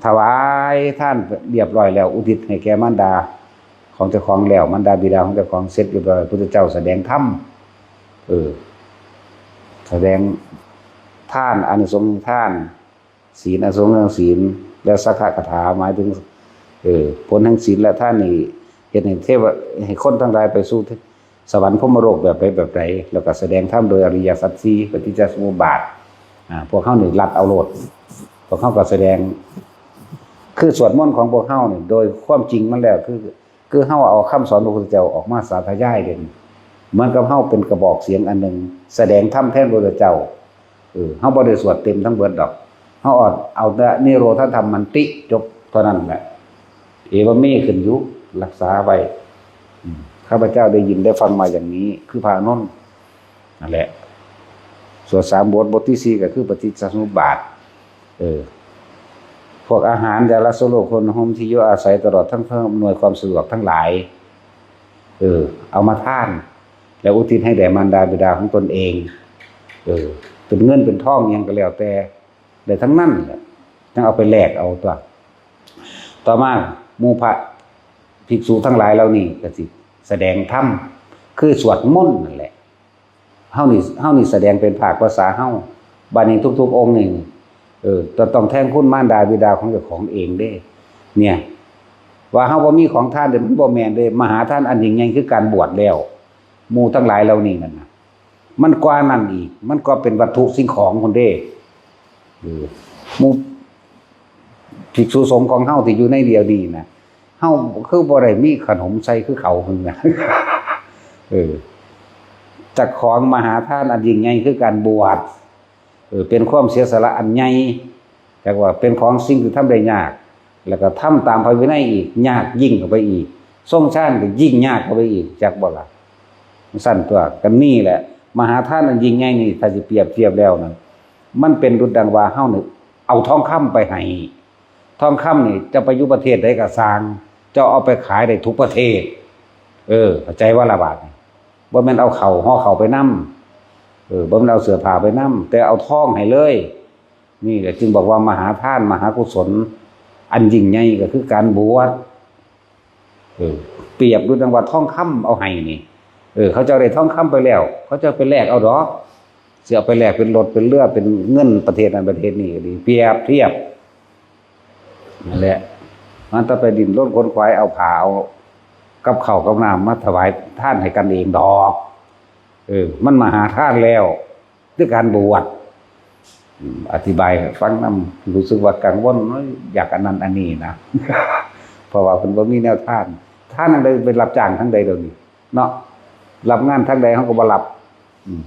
ถวายทานเรียบร้อยแล้ว อุทิศให้แก่มารดาของเจ้าของแล้ว มารดาบิดาของเจ้าของเสร็จเรียบร้อย พระพุทธเจ้าแสดงธรรม เออ แสดงทาน อานิสงส์ทาน ศีล อานิสงส์แห่งศีล และสักขะคาถา หมายถึง เออ ผลแห่งศีลและทานนี่ เฮ็ดให้เทวะ ให้คนทั้งหลายไปสู่สวรรค์พรหมโลกแบบใดแบบใด แล้วก็แสดงธรรมโดยอริยสัจสี่ ปฏิจจสมุปบาท อ่า พวกเฮานี่ลัดเอาโลด พวกเฮาก็แสดง คือสวดมนต์ของพวกเฮานี่ โดยความจริงมันแล้วคือ คือเฮาเอาคำสอนพระพุทธเจ้าออกมาสาธยายเด่น เหมือนกับเฮาเป็นกระบอกเสียงอันหนึ่ง แสดงธรรมแทนพระพุทธเจ้า เออ เฮาบ่ได้สวดเต็มทั้งเบิดดอก เฮาเอา เอาแต่นิโรธธรรมมันติจบเท่านั้นแหละ เอวเม ขึ้นอยู่ รักษาไว้ อืม ข้าพเจ้าได้ยินได้ฟังมาอย่างนี้ คือพระอานนท์ นั่นแหละ สวดสามบท บทที่สี่ก็คือปฏิจจสมุปบาท เออ พวกอาหาร ยารักษาโรค เครื่องนุ่งห่ม ที่อยู่อาศัย ตลอดทั้งเครื่องอำนวยความสะดวกทั้งหลาย เออ เอามาทาน แล้วอุทิศให้แด่มารดาบิดาของตนเอง เออ เป็นเงินเป็นทองหยังก็แล้วแต่ ได้ทั้งนั้นแหละ จั่งเอาไปแลกเอาตั๊ว ต่อมาหมู่พระภิกษุทั้งหลายเหล่านี้ก็สิแสดงธรรม คือสวดมนต์นั่นแหละ เฮานี่ เฮานี่แสดงเป็นภาคภาษาเฮา บัดนี้ทุกๆองค์นี่ เออ จะต้องแทนคุณมารดาบิดาของเจ้าของเองเด้ เนี่ย ว่าเฮาบ่มีของทานเด้ มันบ่แม่นเด้ มหาทานอันยิ่งใหญ่คือการบวชแล้ว หมู่ทั้งหลายเหล่านี้นั่นน่ะ มันกว่านั้นอีก มันก็เป็นวัตถุสิ่งของพุ้นเด้ เออ หมู่ภิกษุสงฆ์ของเฮาที่อยู่ในเดียวนี้นะ เฮาคือบ่ได้มีขนมใส่คือเขาพุ้นนะ เออ จักของมหาทานอันยิ่งใหญ่คือการบวช เออ เป็นความเสียสละอันใหญ่ จักว่าเป็นของสิ่งที่ทำได้ยาก แล้วก็ทำตามพระวินัยอีก ยากยิ่งเข้าไปอีก ทรงฌานก็ยิ่งยากเข้าไปอีก จักบ่ล่ะ ซั่นตัว กันนี่แหละ มหาทานอันยิ่งใหญ่นี่ ถ้าสิเปรียบเทียบแล้วนะ มันเป็นดุจดังว่าเฮานี่เอาทองคำไปให้ ทองคำนี่จะไปอยู่ประเทศใดก็ซ่าง เจ้าเอาไปขายได้ทุกประเทศ เออ เข้าใจว่าละบาดนี่ บ่แม่นเอาเข้า ห่อเข้าไปนำ เออ บ่แม่นเอาเสื้อผ้าไปนำ แต่เอาทองให้เลย นี่แหละจึงบอกว่ามหาทาน มหากุศล อันยิ่งใหญ่ก็คือการบวช เออ เปรียบดูดังว่าทองคำเอาให้นี่ เออ เขาเจ้าได้ทองคำไปแล้ว เขาเจ้าไปแลกเอาดอก สิเอาไปแลกเป็นรถเป็นเรือเป็นเงินประเทศนั้นประเทศนี้ก็ดี เปรียบเทียบ นั่นแหละ มันต้องไปดิ้นรนขนขวายเอาผ้าเอากับข้าวกับน้ำมาถวายทานให้กันเองดอก เออ มันมหาทานแล้ว คือการบวช อืม อธิบายให้ฟังนำ รู้สึกว่ากังวล อยากอันนั้นอันนี้นะ เพราะว่าเพิ่นบ่มีแนวทาน ทานอันใดไปรับจ้างทางใดเดี๋ยวนี้ เนาะ รับงานทางใดเฮาก็บ่รับ อืม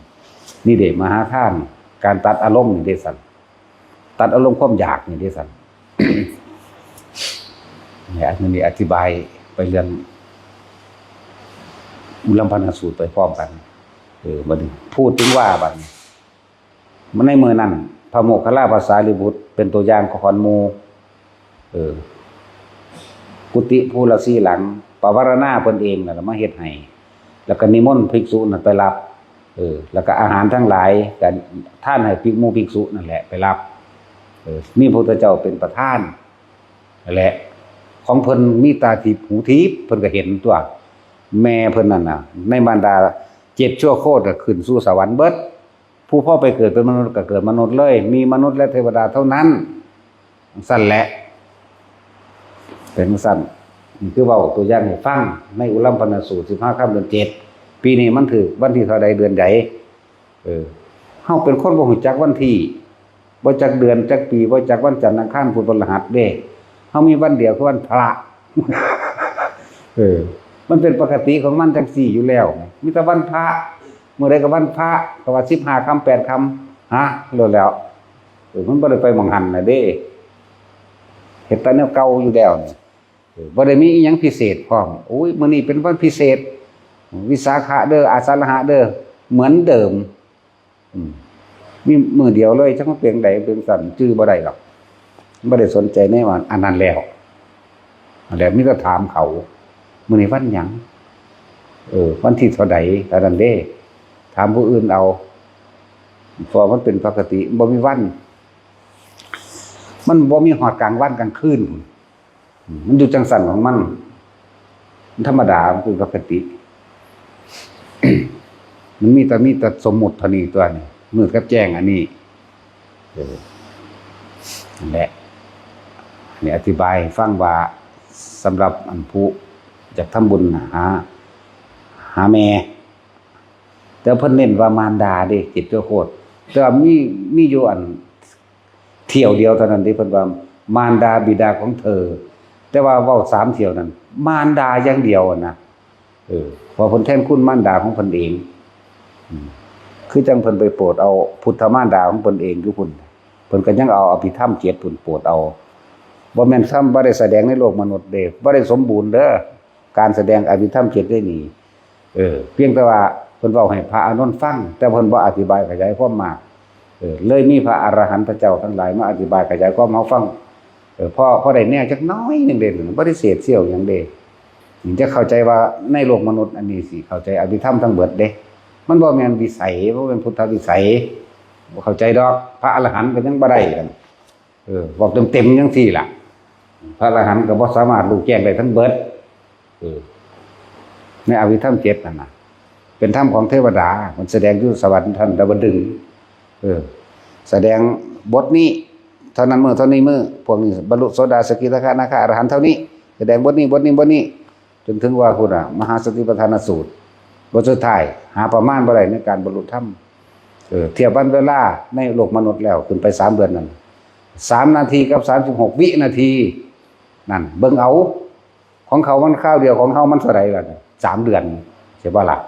นี่เด้ มหาทาน การตัดอารมณ์นี่เด้ซั่น ตัดอารมณ์ความอยากนี่เด้ซั่น เนี่ย อันนี้อธิบายไปเรื่องอุลัมพนสูตรไปพร้อมกัน เออ บัดนี้พูดถึงว่าบัดนี้ ในเมื่อนั้น พระโมคคัลลาภาษาลีบุตรเป็นตัวอย่างของหมู่ เออ กุฏิภูละสี่หลัง ปวารณาเพิ่นเองนั่นล่ะมาเฮ็ดให้ แล้วก็นิมนต์ภิกษุนั่นไปรับ เออ แล้วก็อาหารทั้งหลายก็ทานให้ภิกหมู่ภิกษุนั่นแหละไปรับ เออ มีพระพุทธเจ้าเป็นประธานนั่นแหละ ของเพิ่นมีตาทิพย์หูทิพย์ เพิ่นก็เห็นตัว แม่เพิ่นนั่นน่ะ ในบรรดาเจ็ดชั่วโคตรน่ะขึ้นสู่สวรรค์เบิด ผู้พอไปเกิดเป็นมนุษย์ก็เกิดมนุษย์เลย มีมนุษย์และเทวดาเท่านั้น ซั่นแหละ เป็นซั่น นี่คือเว้าตัวอย่างให้ฟัง ในอุลัมพนสูตร สิบห้าค่ำเดือนเจ็ด ปีนี้มันถืกวันที่เท่าใดเดือนใด เออ เฮาเป็นคนบ่ฮู้จักวันที่ บ่จักเดือนจักปี บ่จักวันจันทร์อังคารพุธพฤหัสเด้ เฮามีวันเดียวคือวันพระ เออ มันเป็นปกติของมันจังซี่อยู่แล้ว มีแต่วันพระ มื้อใดก็วันพระ ก็ว่าสิบห้าค่ำแปดค่ำ ฮะ โลดแล้ว เออ มันบ่ได้ไปหม่องหั่นน่ะเด้ เฮ็ดแต่แนวเก่าอยู่แล้วนี่ เออ บ่ได้มีอิหยังพิเศษพร้อม โอ้ย มื้อนี้เป็นวันพิเศษ วิสาขะเด้อ อาสาฬหะเด้อ เหมือนเดิม อืม มีมื้อเดียวเลย จักมันเป็นใดเป็นสั่น จื่อบ่ได้หรอก บ่ได้สนใจในวันอันนั้นแล้ว แล้วมีแต่ถามเขา มื้อนี้วันหยัง เออ วันที่เท่าใด เท่านั้นเด้ ถามผู้อื่นเอา เพราะมันเป็นปกติ บ่มีวัน มันบ่มีฮอดกลางวันกลางคืน อืม มันอยู่จังซั่นของมัน มันธรรมดา มันเป็นปกติ มันมีแต่ มีแต่สมมุติเท่านี้ตัวนี้ มืดกับแจ้งอันนี้ เออ นั่นแหละ นี่อธิบายให้ฟังว่า สำหรับอันผู้อยากทำบุญน่ะ หา หาแม่ แต่เพิ่นเน้นว่ามารดาเด้ เจ็ดชั่วโคตร แต่ว่ามี มีอยู่อัน เที่ยวเดียวเท่านั้นที่เพิ่นว่า มารดาบิดาของเธอ แต่ว่าเว้าสามเที่ยวนั้น มารดาอย่างเดียวอะนะ เออ เพราะเพิ่นแทนคุณมารดาของเพิ่นเอง อืม คือจั่งเพิ่นไปโปรดเอาพุทธมารดาของเพิ่นเองอยู่พุ้น เพิ่นก็ยังเอาอภิธรรมเจ็ดพุ้นโปรดเอา บ่แม่นธรรม บ่ได้แสดงในโลกมนุษย์เด้ บ่ได้สมบูรณ์เด้อ การแสดงอภิธรรมเจ็ดได้นี่ เออ เพียงแต่ว่าเพิ่นเว้าให้พระอานนท์ฟัง แต่เพิ่นบ่อธิบายขยายความมาก เออ เลยมีพระอรหันตเจ้าทั้งหลายมาอธิบายขยายความให้เฮาฟัง เออ พอ พอได้แนวจักหน่อยหนึ่งเด้ บ่ได้เศษเสี้ยวหยังเด้ จะเข้าใจว่าในโลกมนุษย์อันนี้สิเข้าใจอภิธรรมทั้งเบิดเด้ มันบ่แม่นวิสัย บ่แม่นพุทธวิสัย บ่เข้าใจดอก พระอรหันต์ก็ยังบ่ได้กัน เออ บอกเต็มๆจังซี่ล่ะ พระอรหันต์ก็บ่สามารถรู้แจ้งได้ทั้งเบิด เออ ในอภิธรรมเจ็ดนั่นน่ะ เป็นธรรมของเทวดา มันแสดงอยู่สวรรค์ชั้นดาวดึงส์ เออ แสดงบทนี้ เท่านั้นมื้อ เท่านี้มื้อ พวกนี้บรรลุโสดา สกิทาคานาคาอรหันต์เท่านี้ แสดงบทนี้ บทนี้ บทนี้ จนถึงว่าพุ้นน่ะ มหาสติปัฏฐานสูตร บทสุดท้าย หาประมาณบ่ได้ในการบรรลุธรรม เออ เทียบวันเวลาในโลกมนุษย์แล้ว ขึ้นไปสามเดือนนั่น สามนาทีกับสามสิบหกวินาที นั่น เบิ่งเอา ของเขามันคราวเดียว ของเฮามันเท่าใดล่ะ สามเดือน ใช่บ่ล่ะ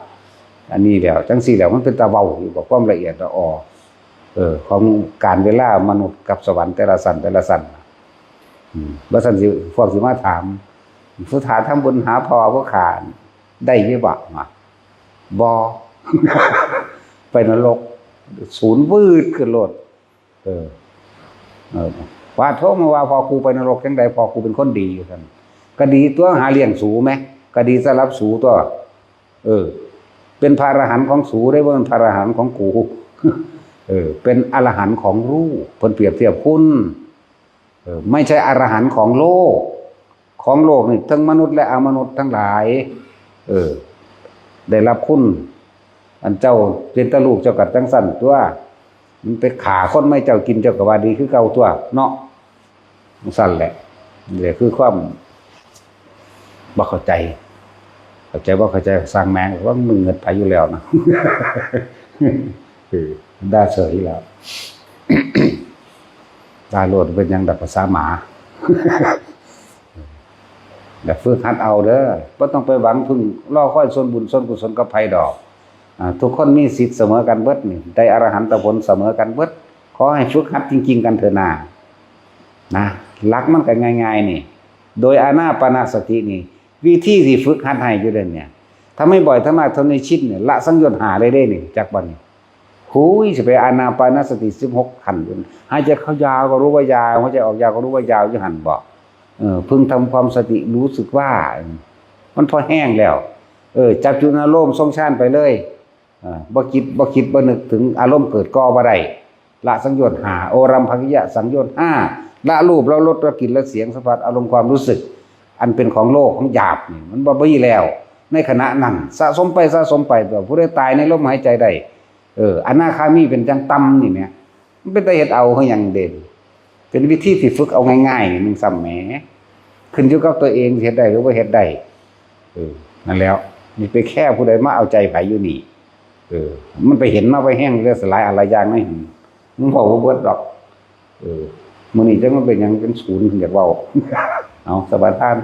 อันนี้แล้ว จังซี่แล้ว มันเป็นตาเว้าอยู่กับความละเอียดละออ เออ ของการเวลามนุษย์กับสวรรค์แต่ละชั้น แต่ละชั้น อืม ว่าซั่นสิ พวกสิมาถาม สุดท้ายทำบุญหาพ่อผู้ขา ได้อยู่บ่ ว่า บ่ ไปนรก ศูนย์วืดขึ้นโลด เออ เออ ว่าโทรมาว่าพ่อกูไปนรกจังใด พ่อกูเป็นคนดี ว่าซั่น ก็ดีตัว หาเลี้ยงสูแหม ก็ดีสำหรับสูตัว เออ เป็นพระอรหันต์ของสูได้ บ่เป็นพระอรหันต์ของกู เออ เป็นอรหันต์ของรูป เพิ่นเปรียบเทียบคุณ เออ ไม่ใช่อรหันต์ของโลก ของโลกนี่ทั้งมนุษย์และอมนุษย์ทั้งหลาย เออ ได้รับคุณ อันเจ้าเป็นตาลูกเจ้ากัดจังสั่นตัว มันไปฆ่าคนไม่เจ้ากินเจ้าก็ว่าดีคือเก่าตัวเนาะ จังสั่นแหละ นี่แหละคือความบ่เข้าใจ เข้าใจบ่เข้าใจก็ช่างแม่ง ว่ามึงเงินไปอยู่แล้วนะ คือด่าเฉยแล้ว ด่าโลดเป็นหยังดับภาษาหมา แต่ฝึกหัดเอาเด้อ บ่ต้องไปหวังพึ่งรอคอยส่วนบุญส่วนกุศลกับไผดอก อ่า ทุกคนมีสิทธิ์เสมอกันเบิดนี่ ได้อรหันตผลเสมอกันเบิด ขอให้ฝึกหัดจริงๆกันเถอะนา นะ หลักมันก็ง่ายๆนี่ โดยอานาปานสตินี่ วิธีที่ฝึกหัดให้อยู่เด้อเนี่ย ถ้าไม่บ่อย ถ้ามาก เท่านี้ชินเนี่ย ละสังโยชน์ห้าเลยเด้นี่ จักบ่นี่ หุย สิไปอานาปานสติสิบหกขั้นอยู่ หายใจเข้ายาวก็รู้ว่ายาว หายใจออกยาวก็รู้ว่ายาวอยู่หั่นบ่ เออ พึงทำความสติรู้สึกว่า มันพอแห้งแล้ว เออ จับจุดอารมณ์ทรงฌานไปเลย เออ บ่คิด บ่คิด บ่นึกถึงอารมณ์เกิดก่อบ่ได้ ละสังโยชน์ห้า โอรัมภกิยะสังโยชน์ห้า ละรูป ละรส ละกลิ่น ละเสียง สัมผัส อารมณ์ ความรู้สึก อันเป็นของโลก ของหยาบนี่ มันบ่มีแล้ว ในขณะนั้น สะสมไป สะสมไป ผู้ใดตายในลมหายใจได้ เออ อนาคามีเป็นจังต่ำนี่แหม มันเป็นตาเฮ็ดเอาคือหยังเด้ เป็นวิธีที่ฝึกเอาง่ายๆนี่ มันซ้ำแหม ขึ้นอยู่กับตัวเองสิเฮ็ดได้หรือบ่เฮ็ดได้ เออ นั่นแหล้ว นี่ไปแค่ผู้ใดมาเอาใจไผอยู่นี่ เออ มันไปเห็นมาไปแห้งเรื่องหลายอะไรอย่างนี่ มึงเว้าบ่เบิดดอก เออ มื้อนี้จักมันเป็นหยังเป็นศูนย์ อยากเว้า เอา สบายทาน